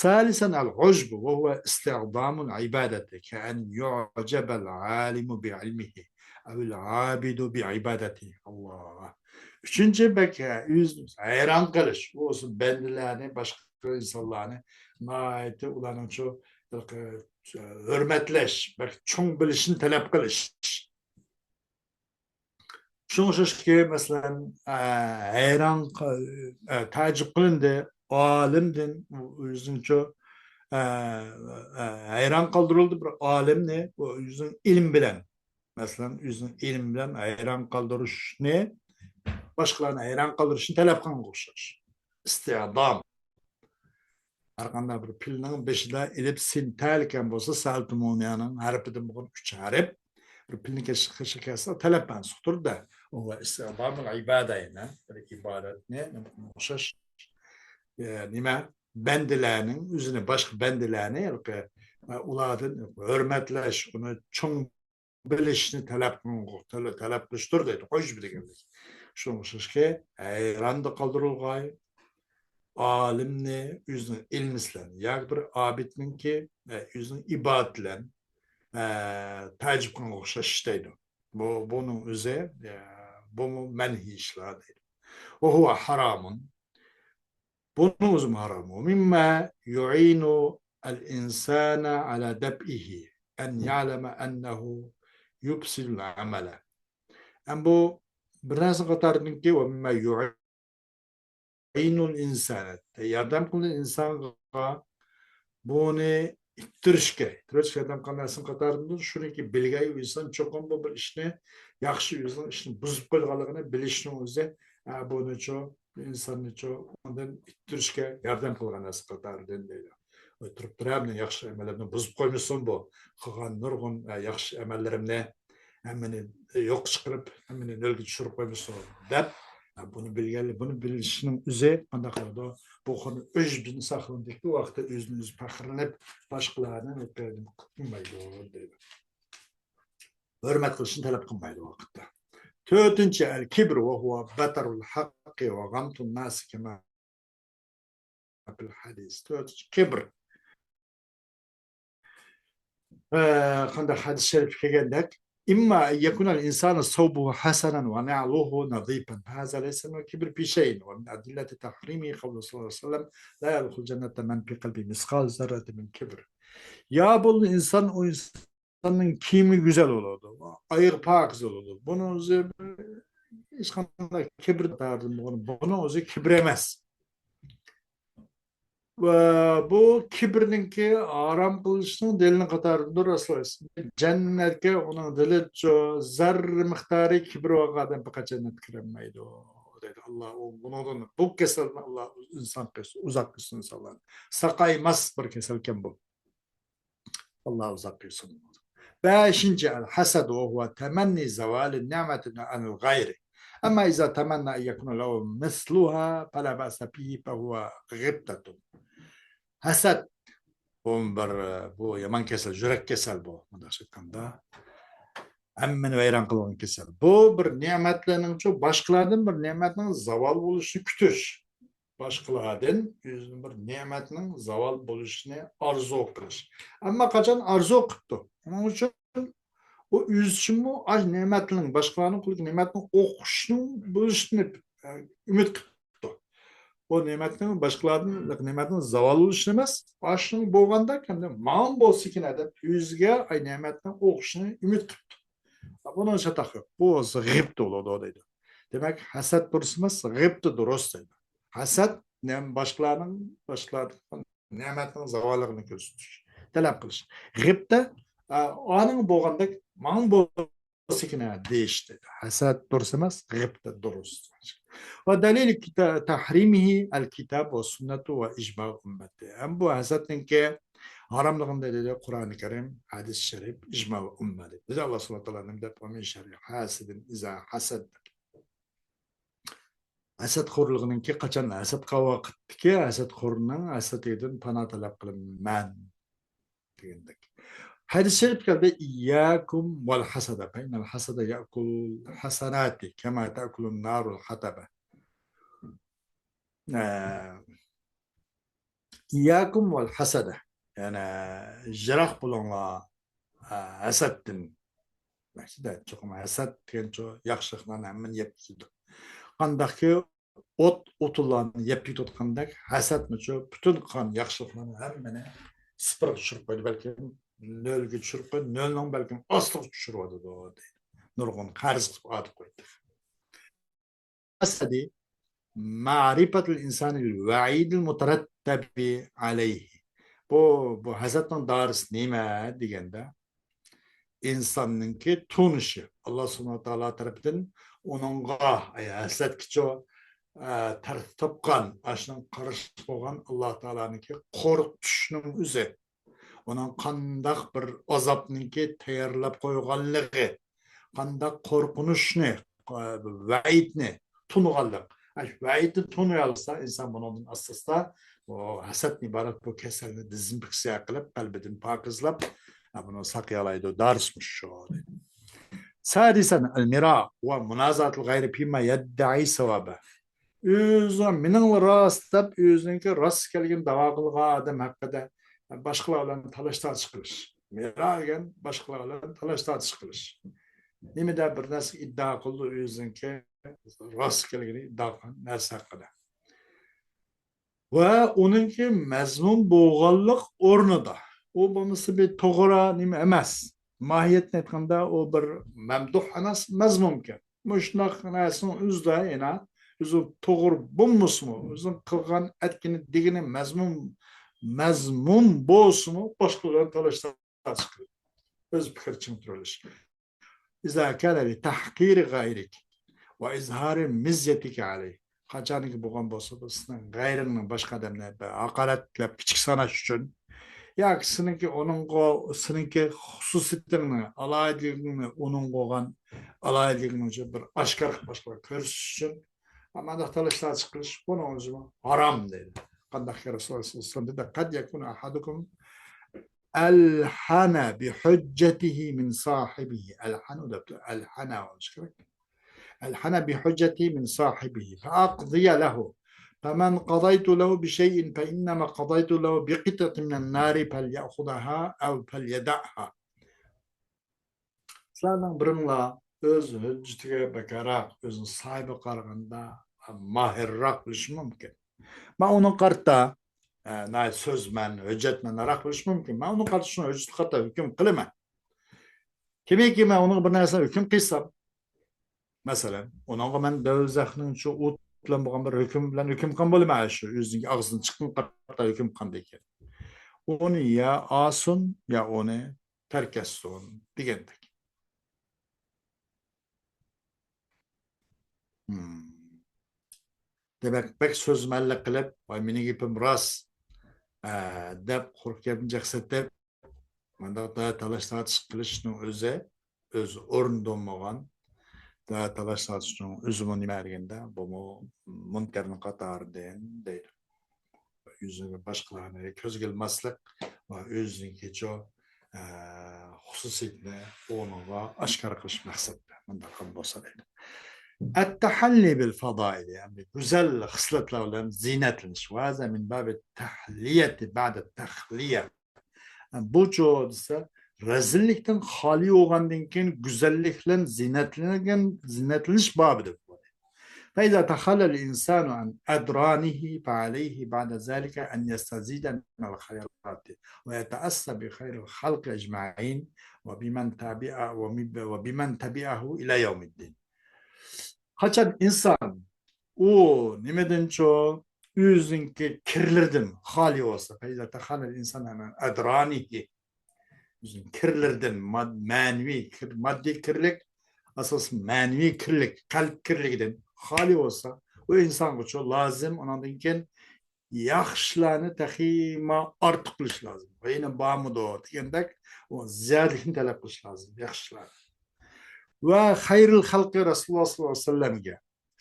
ثالثا العجب وهو استعظام العبادة كأن يعجب العالم بعلمه أو العابد بعبادته. ئاللا. ئۈچىنچى بەك، ئۆزىنى ھەيران قىلىش. ئۇ بەندىلەرنى، باشقا ئىنسانلارنى ناھايىتى ئۇلارنىڭچۇ ھۆرمەتلەش، بەك چوڭ بىلىشنى تەلەپ قىلىش. شۇڭا ئوخشاشكى، مەسىلەن، ئە، ھەيران قا-، ئە، تەئەججۈپ قىلىندى، ئالىمدىن ئۆزىنىڭچۇ، ئە، ئە، ھەيران قالدۇرۇلدى بىر ئالىمنى، ئۇ ئۆزىنىڭ ئىلمى بىلەن، مەسىلەن، ئۆزىنىڭ ئىلمى بىلەن ھەيران قالدۇرۇشنى، باشقىلارنى ھەيران قالدۇرۇشنى تەلەپ قىلغانغا ئوخشاش. ئىستىئدام. ھەر قانداق بىر پىلنىڭ بېشىدا ئېلىپ سىن تەلكەن بولسا، سەلتىمۇنىيانىڭ ھەرپىدىن بولغان ئۈچ ھەرپ، بىر پىلنىڭ قېشىغا كەلسە، تەلەپ مەنسۇختۇر-دە. ئۇ ئىستىئدامۇل ئىبادە، يەنى بىر ئىبادەتنى ئوخشاش، ئە، نېمە، بەندىلەرنىڭ ئۆزىنى، باشقا بەندىلەرنى، ئە، ئۇلاردىن ھۆرمەتلەش، ئۇنى چوڭ بىلىشنى تەلەپ قىلىنغۇ-، تەلە-، تەلەپ قىلىشتۇر دەيدۇ، ئوجب دېگەنلىك. شۇنىڭغا ئوخشاشكى، ھەيراندا قالدۇرۇلغاي، ئالىمنى ئۆزىنىڭ ئىلمى بىلەن ياكى بىر ئابىدنىڭكى، ئە، ئۆزىنىڭ ئىبادىتى بىلەن، ئە، تەئەججۈپ قىلغانغا ئوخشاش ئىش دەيدۇ. بۇ، بۇنىڭ ئۆزى، ئە، بۇمۇ مەنھىي ئىشلار دەيدۇ. وهو حرام. بۇنىڭ ئۆزىمۇ ھارام. ومما يعين الإنسان على دفعه أن يعلم أنه يفسد العمل. ئەم بۇ بىر نەرسە قاتارىدىنكى، ومما يعين الإنسان، ياردەم قىلىدۇ ئىنسانغا بۇنى ئىتتىرىشكە، ئىتتىرىشكە ياردەم قىلغان نەرسىنىڭ قاتارىدىن شۇنىڭكى بىلگەي ئىنسان چوقۇم بۇ بىر ئىشنى، ياخشى ئۆزىنىڭ ئىشىنى بۇزۇپ قويىدىغانلىقىنى بىلىشنىڭ ئۆزى ئە، بۇنىچۇ، ئىنساننىچۇ ئۇنىڭدىن ئىتتىرىشكە ياردەم قىلغان نەرسە قاتارىدىن دەيدۇ. ئۇ تۇرۇپ تۇرۇپ ھەممە ياخشى ئەمەللەرنى بۇزۇپ قويمىسۇن بۇ. قىلغان نۇرغۇن، ئە، ياخشى ئەمەللىرىمنى ھەممىنى يوققا چىقىرىپ، ھەممىنى نۆلگە چۈشۈرۈپ قويمىسۇن دەپ، بۇنى بىلگەنلىك، بۇنى بىلىشنىڭ ئۆزى قانداق قىلىدۇ؟ بۇ خىل ئۆجبىن ساقلىنىدىكى ۋاقىتتا ئۆزىنى ئۆزى پەخىرلىنىپ، باشقىلارنى نېمە قىلمايدۇ دەيدۇ. ھۆرمەت قىلىشنى تەلەپ قىلمايدۇ ۋاقىتتا. تۆتىنچى، ئەل كىبر ۋە ھۇۋا بەتەرۇل ھەققى ۋە غەمتۇن ناسى كەما فىل ھەدىس. تۆتىنچى، كىبر. ئە، قانداق ھەدىس شەرىپتە كەلگەندەك، إما أن يكون الإنسان ثوبه حسنا ونعله نظيفا، فهذا ليس من الكبر في شيء، ومن أدلة تحريمه قوله صلى الله عليه وسلم: لا يدخل الجنة من في قلبه مثقال ذرة من كبر. يا بولمىسا ئىنسان، ئۇ ئىنساننىڭ كىيىمى گۈزەل بولىدۇ، ئايىغى پاكىز بولىدۇ. بۇنىڭ ئۆزى ھېچقانداق كىبىر قاتارىدىن بولغان، بۇنىڭ ئۆزى كىبىر ئەمەس. ۋە بۇ كىبىرنىڭكى ھارام قىلىشنىڭ دەلىلى قاتارىدىندۇر رەسۇلۇللاھ. جەننەتكە ئۇنىڭ دىلىچۇ زەررە مىقدارى كىبىر بولغان ئادەم پەقەت جەننەتكە كىرەلمەيدۇ، دەيدۇ. ئاللا ئۇ، بۇنىڭدىن، بۇ كېسەلدىن ئاللا ئىنسان قىلسۇن، ئۇزاق قىلسۇن ئىنسانلارنى. ساقايماس بىر كېسەلكەن بۇ. ئاللا ئۇزاق قىلسۇن. بەشىنچى، الحسد وهو تمني زوال النعمة عن الغير. أما إذا تمنى أن يكون له مثلها فلا بأس به فهو غبطة. ھەسەت، بۇ بىر، بۇ يامان كېسەل، يۈرەك كېسەل بۇ. مۇنداقچە ئېيتقاندا، ھەممىنى ۋەيران قىلغان كېسەل. بۇ بىر نېمەتلەرنىڭچۇ، باشقىلاردىن بىر نېمەتنىڭ زاۋال بولۇشىنى كۈتۈش. باشقىلاردىن ئۆزىنىڭ بىر نېمەتنىڭ زاۋال بولۇشىنى ئارزۇ قىلىش. ئەمما قاچان ئارزۇ قىپتۇ، ئۇنىڭ ئۈچۈن ئۇ ئۆزىچىمۇ ئاش نېمەتنىڭ، باشقىلارنىڭ قولىدىكى نېمەتنىڭ ئوخشىشىنىڭ بولۇشىنى، ئە، ئۈمىد قىپتۇ. بۇ نېمەتنىڭ باشقىلاردىن نېمەتنىڭ زاۋال بولۇشىنى ئەمەس، ئاشۇنىڭ بولغاندەك، ئەمدى ماڭا بولسىكىنە دەپ ئۆزىگە ئاي نېمەتنىڭ ئوخشىشىنى ئۈمىد قىپتۇ. بۇنىڭ چاتاق يوق. بۇ غىبتە بولىدۇ دەيدۇ. دېمەك، ھەسەت دۇرۇس ئەمەس، غىبتە دۇرۇس دەيدۇ. ھەسەت نېمە، باشقىلارنىڭ، باشقىلارنىڭ نېمەتنىڭ زاۋاللىقىنى كۆرسىتىش، تەلەپ قىلىش. غىبتە، ئا، ئانىڭ بولغاندەك، ماڭا بولسىكىنە دېيىش دەيدۇ. ھەسەت دۇرۇس ئەمەس، غىبتە دۇرۇس. ودليل كتا-، تحريمه الكتاب والسنة وإجماع الأمة. ھەم بۇ ھەسەتنىڭكى ھاراملىقىنى دەلىلى قۇرئانى كەرىم، ھەدىس شەرىپ، ئىجما ۋە ئۇممە دەيدۇ. بىز ئاللا سۇبھانەھۇ ۋە تائالا نېمە دەپ، ومن شر حاسد إذا حسد. ھەسەتخورلۇقنىڭكى، قاچان ھەسەت قىلغان ۋاقىتتىكى ھەسەتخورنىڭ ھەسەتلىكىدىن پانا تەلەپ قىلىمەن دېگەندەك. ھەدىس شەرىپ كەلدى، إياكم والحسد فإن الحسد يأكل الحسنات كما تأكل النار الحطب. ئە، إياكم والحسد. يەنى يىراق بولۇڭلار، ئە، ھەسەتتىن. مەقسىتى، چوقۇم ھەسەت دېگەنچۇ ياخشىلىقلارنى ھەممىنى يەپ كېتىدۇ. قانداقكى ئوت ئوتۇنلارنى يەپ كېتىۋاتقاندەك، ھەسەتمۇچۇ پۈتۈن قىلغان ياخشىلىقلارنى ھەممىنى سىپىرغا چۈشۈرۈپ قويدى، بەلكىم نۆلگە چۈشۈرۈپ قويدى، نۆلنىڭ بەلكىم ئاستىغا چۈشۈرۈۋاتىدۇ دەيدۇ. نۇرغۇن قەرز قىلىپ ئاتىپ قويدى. الحسد معرفة الإنسان الوعيد المترتب عليه. بۇ، بۇ ھەسەتنىڭ دارىسى نېمە دېگەندە، ئىنساننىڭكى تونۇشى، ئاللا سۇبھانەھۇ ۋە تائالا تەرىپىدىن ئۇنىڭغا، ئەي، ھەسەتكىچۇ، ئە، تەرتىپ تاپقان، ئاشۇنىڭ قارشى بولغان ئاللا تائالانىڭكى قورقۇتۇشنىڭ ئۆزى. ئۇنىڭ قانداق بىر ئازابنىڭكى تەييارلاپ قويغانلىقى، قانداق قورقۇنچنى، ۋەئىدنى تونۇغانلىق. ئاشۇ ۋەئىدنى تونۇيالىسا، ئىنسان بۇنىڭدىن ئاستا-ئاستا بۇ ھەسەتتىن ئىبارەت بۇ كېسەلنى دېزىنفېكسىيە قىلىپ، قەلبىدىن پاكىزلاپ، بۇنى ساقىيالايدۇ. دارىسى مۇشۇ شۇ. سادسا، المراء ومنازعة الغير فيما يدعي صوابه. ئۆزى مېنىڭلا راست دەپ، ئۆزىنىڭكى راست كەلگىنى داۋا قىلغان ئادەم ھەققىدە باشقىلار بىلەن تالاش-تارتىش قىلىش. مىرا دېگەن باشقىلار بىلەن تالاش-تارتىش قىلىش. نېمىدە بىر نەرسە ئىددىئا قىلىدۇ، ئۆزىنىڭكى راست كەلگىنى ئىددىئا قىلغان نەرسە ھەققىدە. ۋە ئۇنىڭكى مەزمۇم بولغانلىق ئورنىدا. ئۇ بولمىسا بىر توغرا نېمە ئەمەس. ماھىيەتنى ئېيتقاندا، ئۇ بىر مەمدۇھ ئەمەس، مەزمۇمكەن. مۇشۇنداق نەرسىنىڭ ئۆزىدە يەنە ئۆزى توغرا بولمىسىمۇ، ئۆزىنىڭ قىلغان ئەتكىنى دېگىنى مەزمۇم، مەزمۇم بولسىمۇ، باشقىلار بىلەن تالاش-تارتىش قىلىپ، ئۆز پىكرى چىڭ تۇرۇۋېلىش. إذا كان لتحقير غيرك وإظهار مزيتك عليه. قاچانكى بولغان بولسا، بۇ سېنىڭ غەيرىڭنى، باشقا ئادەمنى بىر ھاقارەتلەپ، كىچىك ساناش ئۈچۈن ياكى سېنىڭكى ئۇنىڭغا، سېنىڭكى خۇسۇسىيىتىڭنى، ئالاھىدىلىكىڭنى، ئۇنىڭغا بولغان ئالاھىدىلىكىڭنى بىر ئاشكارا قىلىپ باشقىلارغا كۆرسىتىش ئۈچۈن مانداق تالاشتارتىش قىلىش، بۇنىڭ ئۆزىمۇ ھارام دەيدۇ. قانداقكى رەسۇلۇللاھ سەللەللاھۇ ئەلەيھى ۋەسەللەم دېدى، قد يكون أحدكم ألحن بحجته من صاحبه. ئەلھەنۇ دەپتۇ. ئەلھەنە بولۇشى كېرەك. ألحن بحجته من صاحبه فأقضي له. فمن قضيت له بشيء فإنما قضيت له بقطعة من النار فليأخذها أو فليدعها. سىلەرنىڭ بىرىڭلار ئۆز ھۆججىتىگە بەكراق، ئۆزىنىڭ ساھىبىگە قارىغاندا ماھىرراق بولۇشى مۇمكىن. مەن ئۇنىڭغا قارىتا، ئە، ناھايىتى سۆزمەن، ھۆججەتمەنراق بولۇشى مۇمكىن. مەن ئۇنىڭغا قارىتا شۇنىڭ ھۆججىتىگە قارىتا ھۆكۈم قىلىمەن. كىمكى مەن ئۇنىڭغا بىر نەرسىنى ھۆكۈم قىلسام، مەسىلەن، ئۇنىڭغا مەن دوزاخنىڭ شۇ ئوت بىلەن بولغان بىر ھۆكۈم بىلەن ھۆكۈم قىلغان بولىمەن، شۇ ئۆزىنىڭ ئاغزىدىن چىققان قارىتا ھۆكۈم قىلغاندىن كېيىن. ئۇنى يا ئالسۇن، يا ئۇنى تەرك ئەتسۇن دېگەندەك. دېمەك، بەك سۆزمەنلىك قىلىپ، ۋاي، مېنىڭ گېپىم راست، ئە، دەپ قۇرۇق گەپنى جىق سېتىپ، مانداق دە تالاش تارتىش قىلىشنىڭ ئۆزى، ئۆز ئورنىدا بولمىغان دە تالاش تارتىشنىڭ ئۆزىمۇ نېمە دېگەندە، بۇمۇ مۇنكەرنىڭ قاتارىدىن دەيدۇ. يۈزىگە باشقىلارنى كۆزگە ئىلماسلىق ۋە ئۆزىنىڭكىچۇ، ئە، خۇسۇسىيىتىنى ئۇنىڭغا ئاشكارا قىلىش مەقسەتتە مۇنداق قىلىپ بولسا دەيدۇ. التحلي بالفضائل، يەنى گۈزەل خىسلەتلەر بىلەن زىننەتلىنىش. وهذا من باب التحلية بعد التخلية. بۇچۇ دېسە، رەزىللىكتىن خالىي بولغاندىن كېيىن گۈزەللىك بىلەن زىننەتلەنگەن، زىننەتلىنىش بابى دەپ. فإذا تخلى الإنسان عن أدرانه فعليه بعد ذلك أن يستزيد من الخيرات ويتأسى بخير الخلق أجمعين وبمن تبع، وبمن تبعه إلى يوم الدين. قاچان ئىنسان ئۇ نېمىدىنچۇ ئۆزىنىڭكى كىرلىرىدىن خالىي بولسا، فإذا تخلى الإنسان عن أدرانه، ئۆزىنىڭ كىرلىرىدىن، ماد-، مەنىۋى كىر، ماددىي كىرلىك، ئاساسىي مەنىۋى كىرلىك، قەلب كىرلىكىدىن خالىي بولسا، ئۇ ئىنسانغىچۇ لازىم ئۇنىڭدىن كېيىن ياخشىلارنى تېخىمۇ ئارتۇق قىلىش لازىم. ۋە يەنە بارمىدۇ دېگەندەك، ئۇ زىيادىلىكنى تەلەپ قىلىش لازىم، ياخشىلارنى. ۋە خەيرۇل خەلقى رەسۇلۇللاھ سەللەللاھۇ ئەلەيھى ۋەسەللەمگە،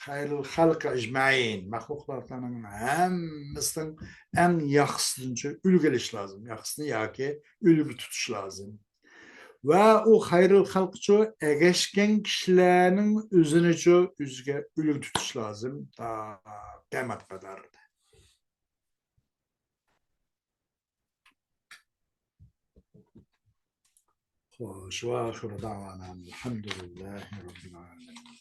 خەيرۇل خەلقى ئەجمەئىن، مەخلۇقلارنىڭ ھەممىسىنىڭ ئەڭ ياخشىسىنىچۇ ئۈلگە ئېلىش لازىم، ياخشىسىنى ياكى ئۈلگە تۇتۇش لازىم. ۋە ئۇ خەيرۇل خەلقچۇ ئەگەشكەن كىشىلەرنىڭ ئۆزىنىچۇ ئۆزىگە ئۈلگە تۇتۇش لازىم، تا قىيامەت قەدەر. خوش، وآخر دعوانا الحمد لله رب العالمين.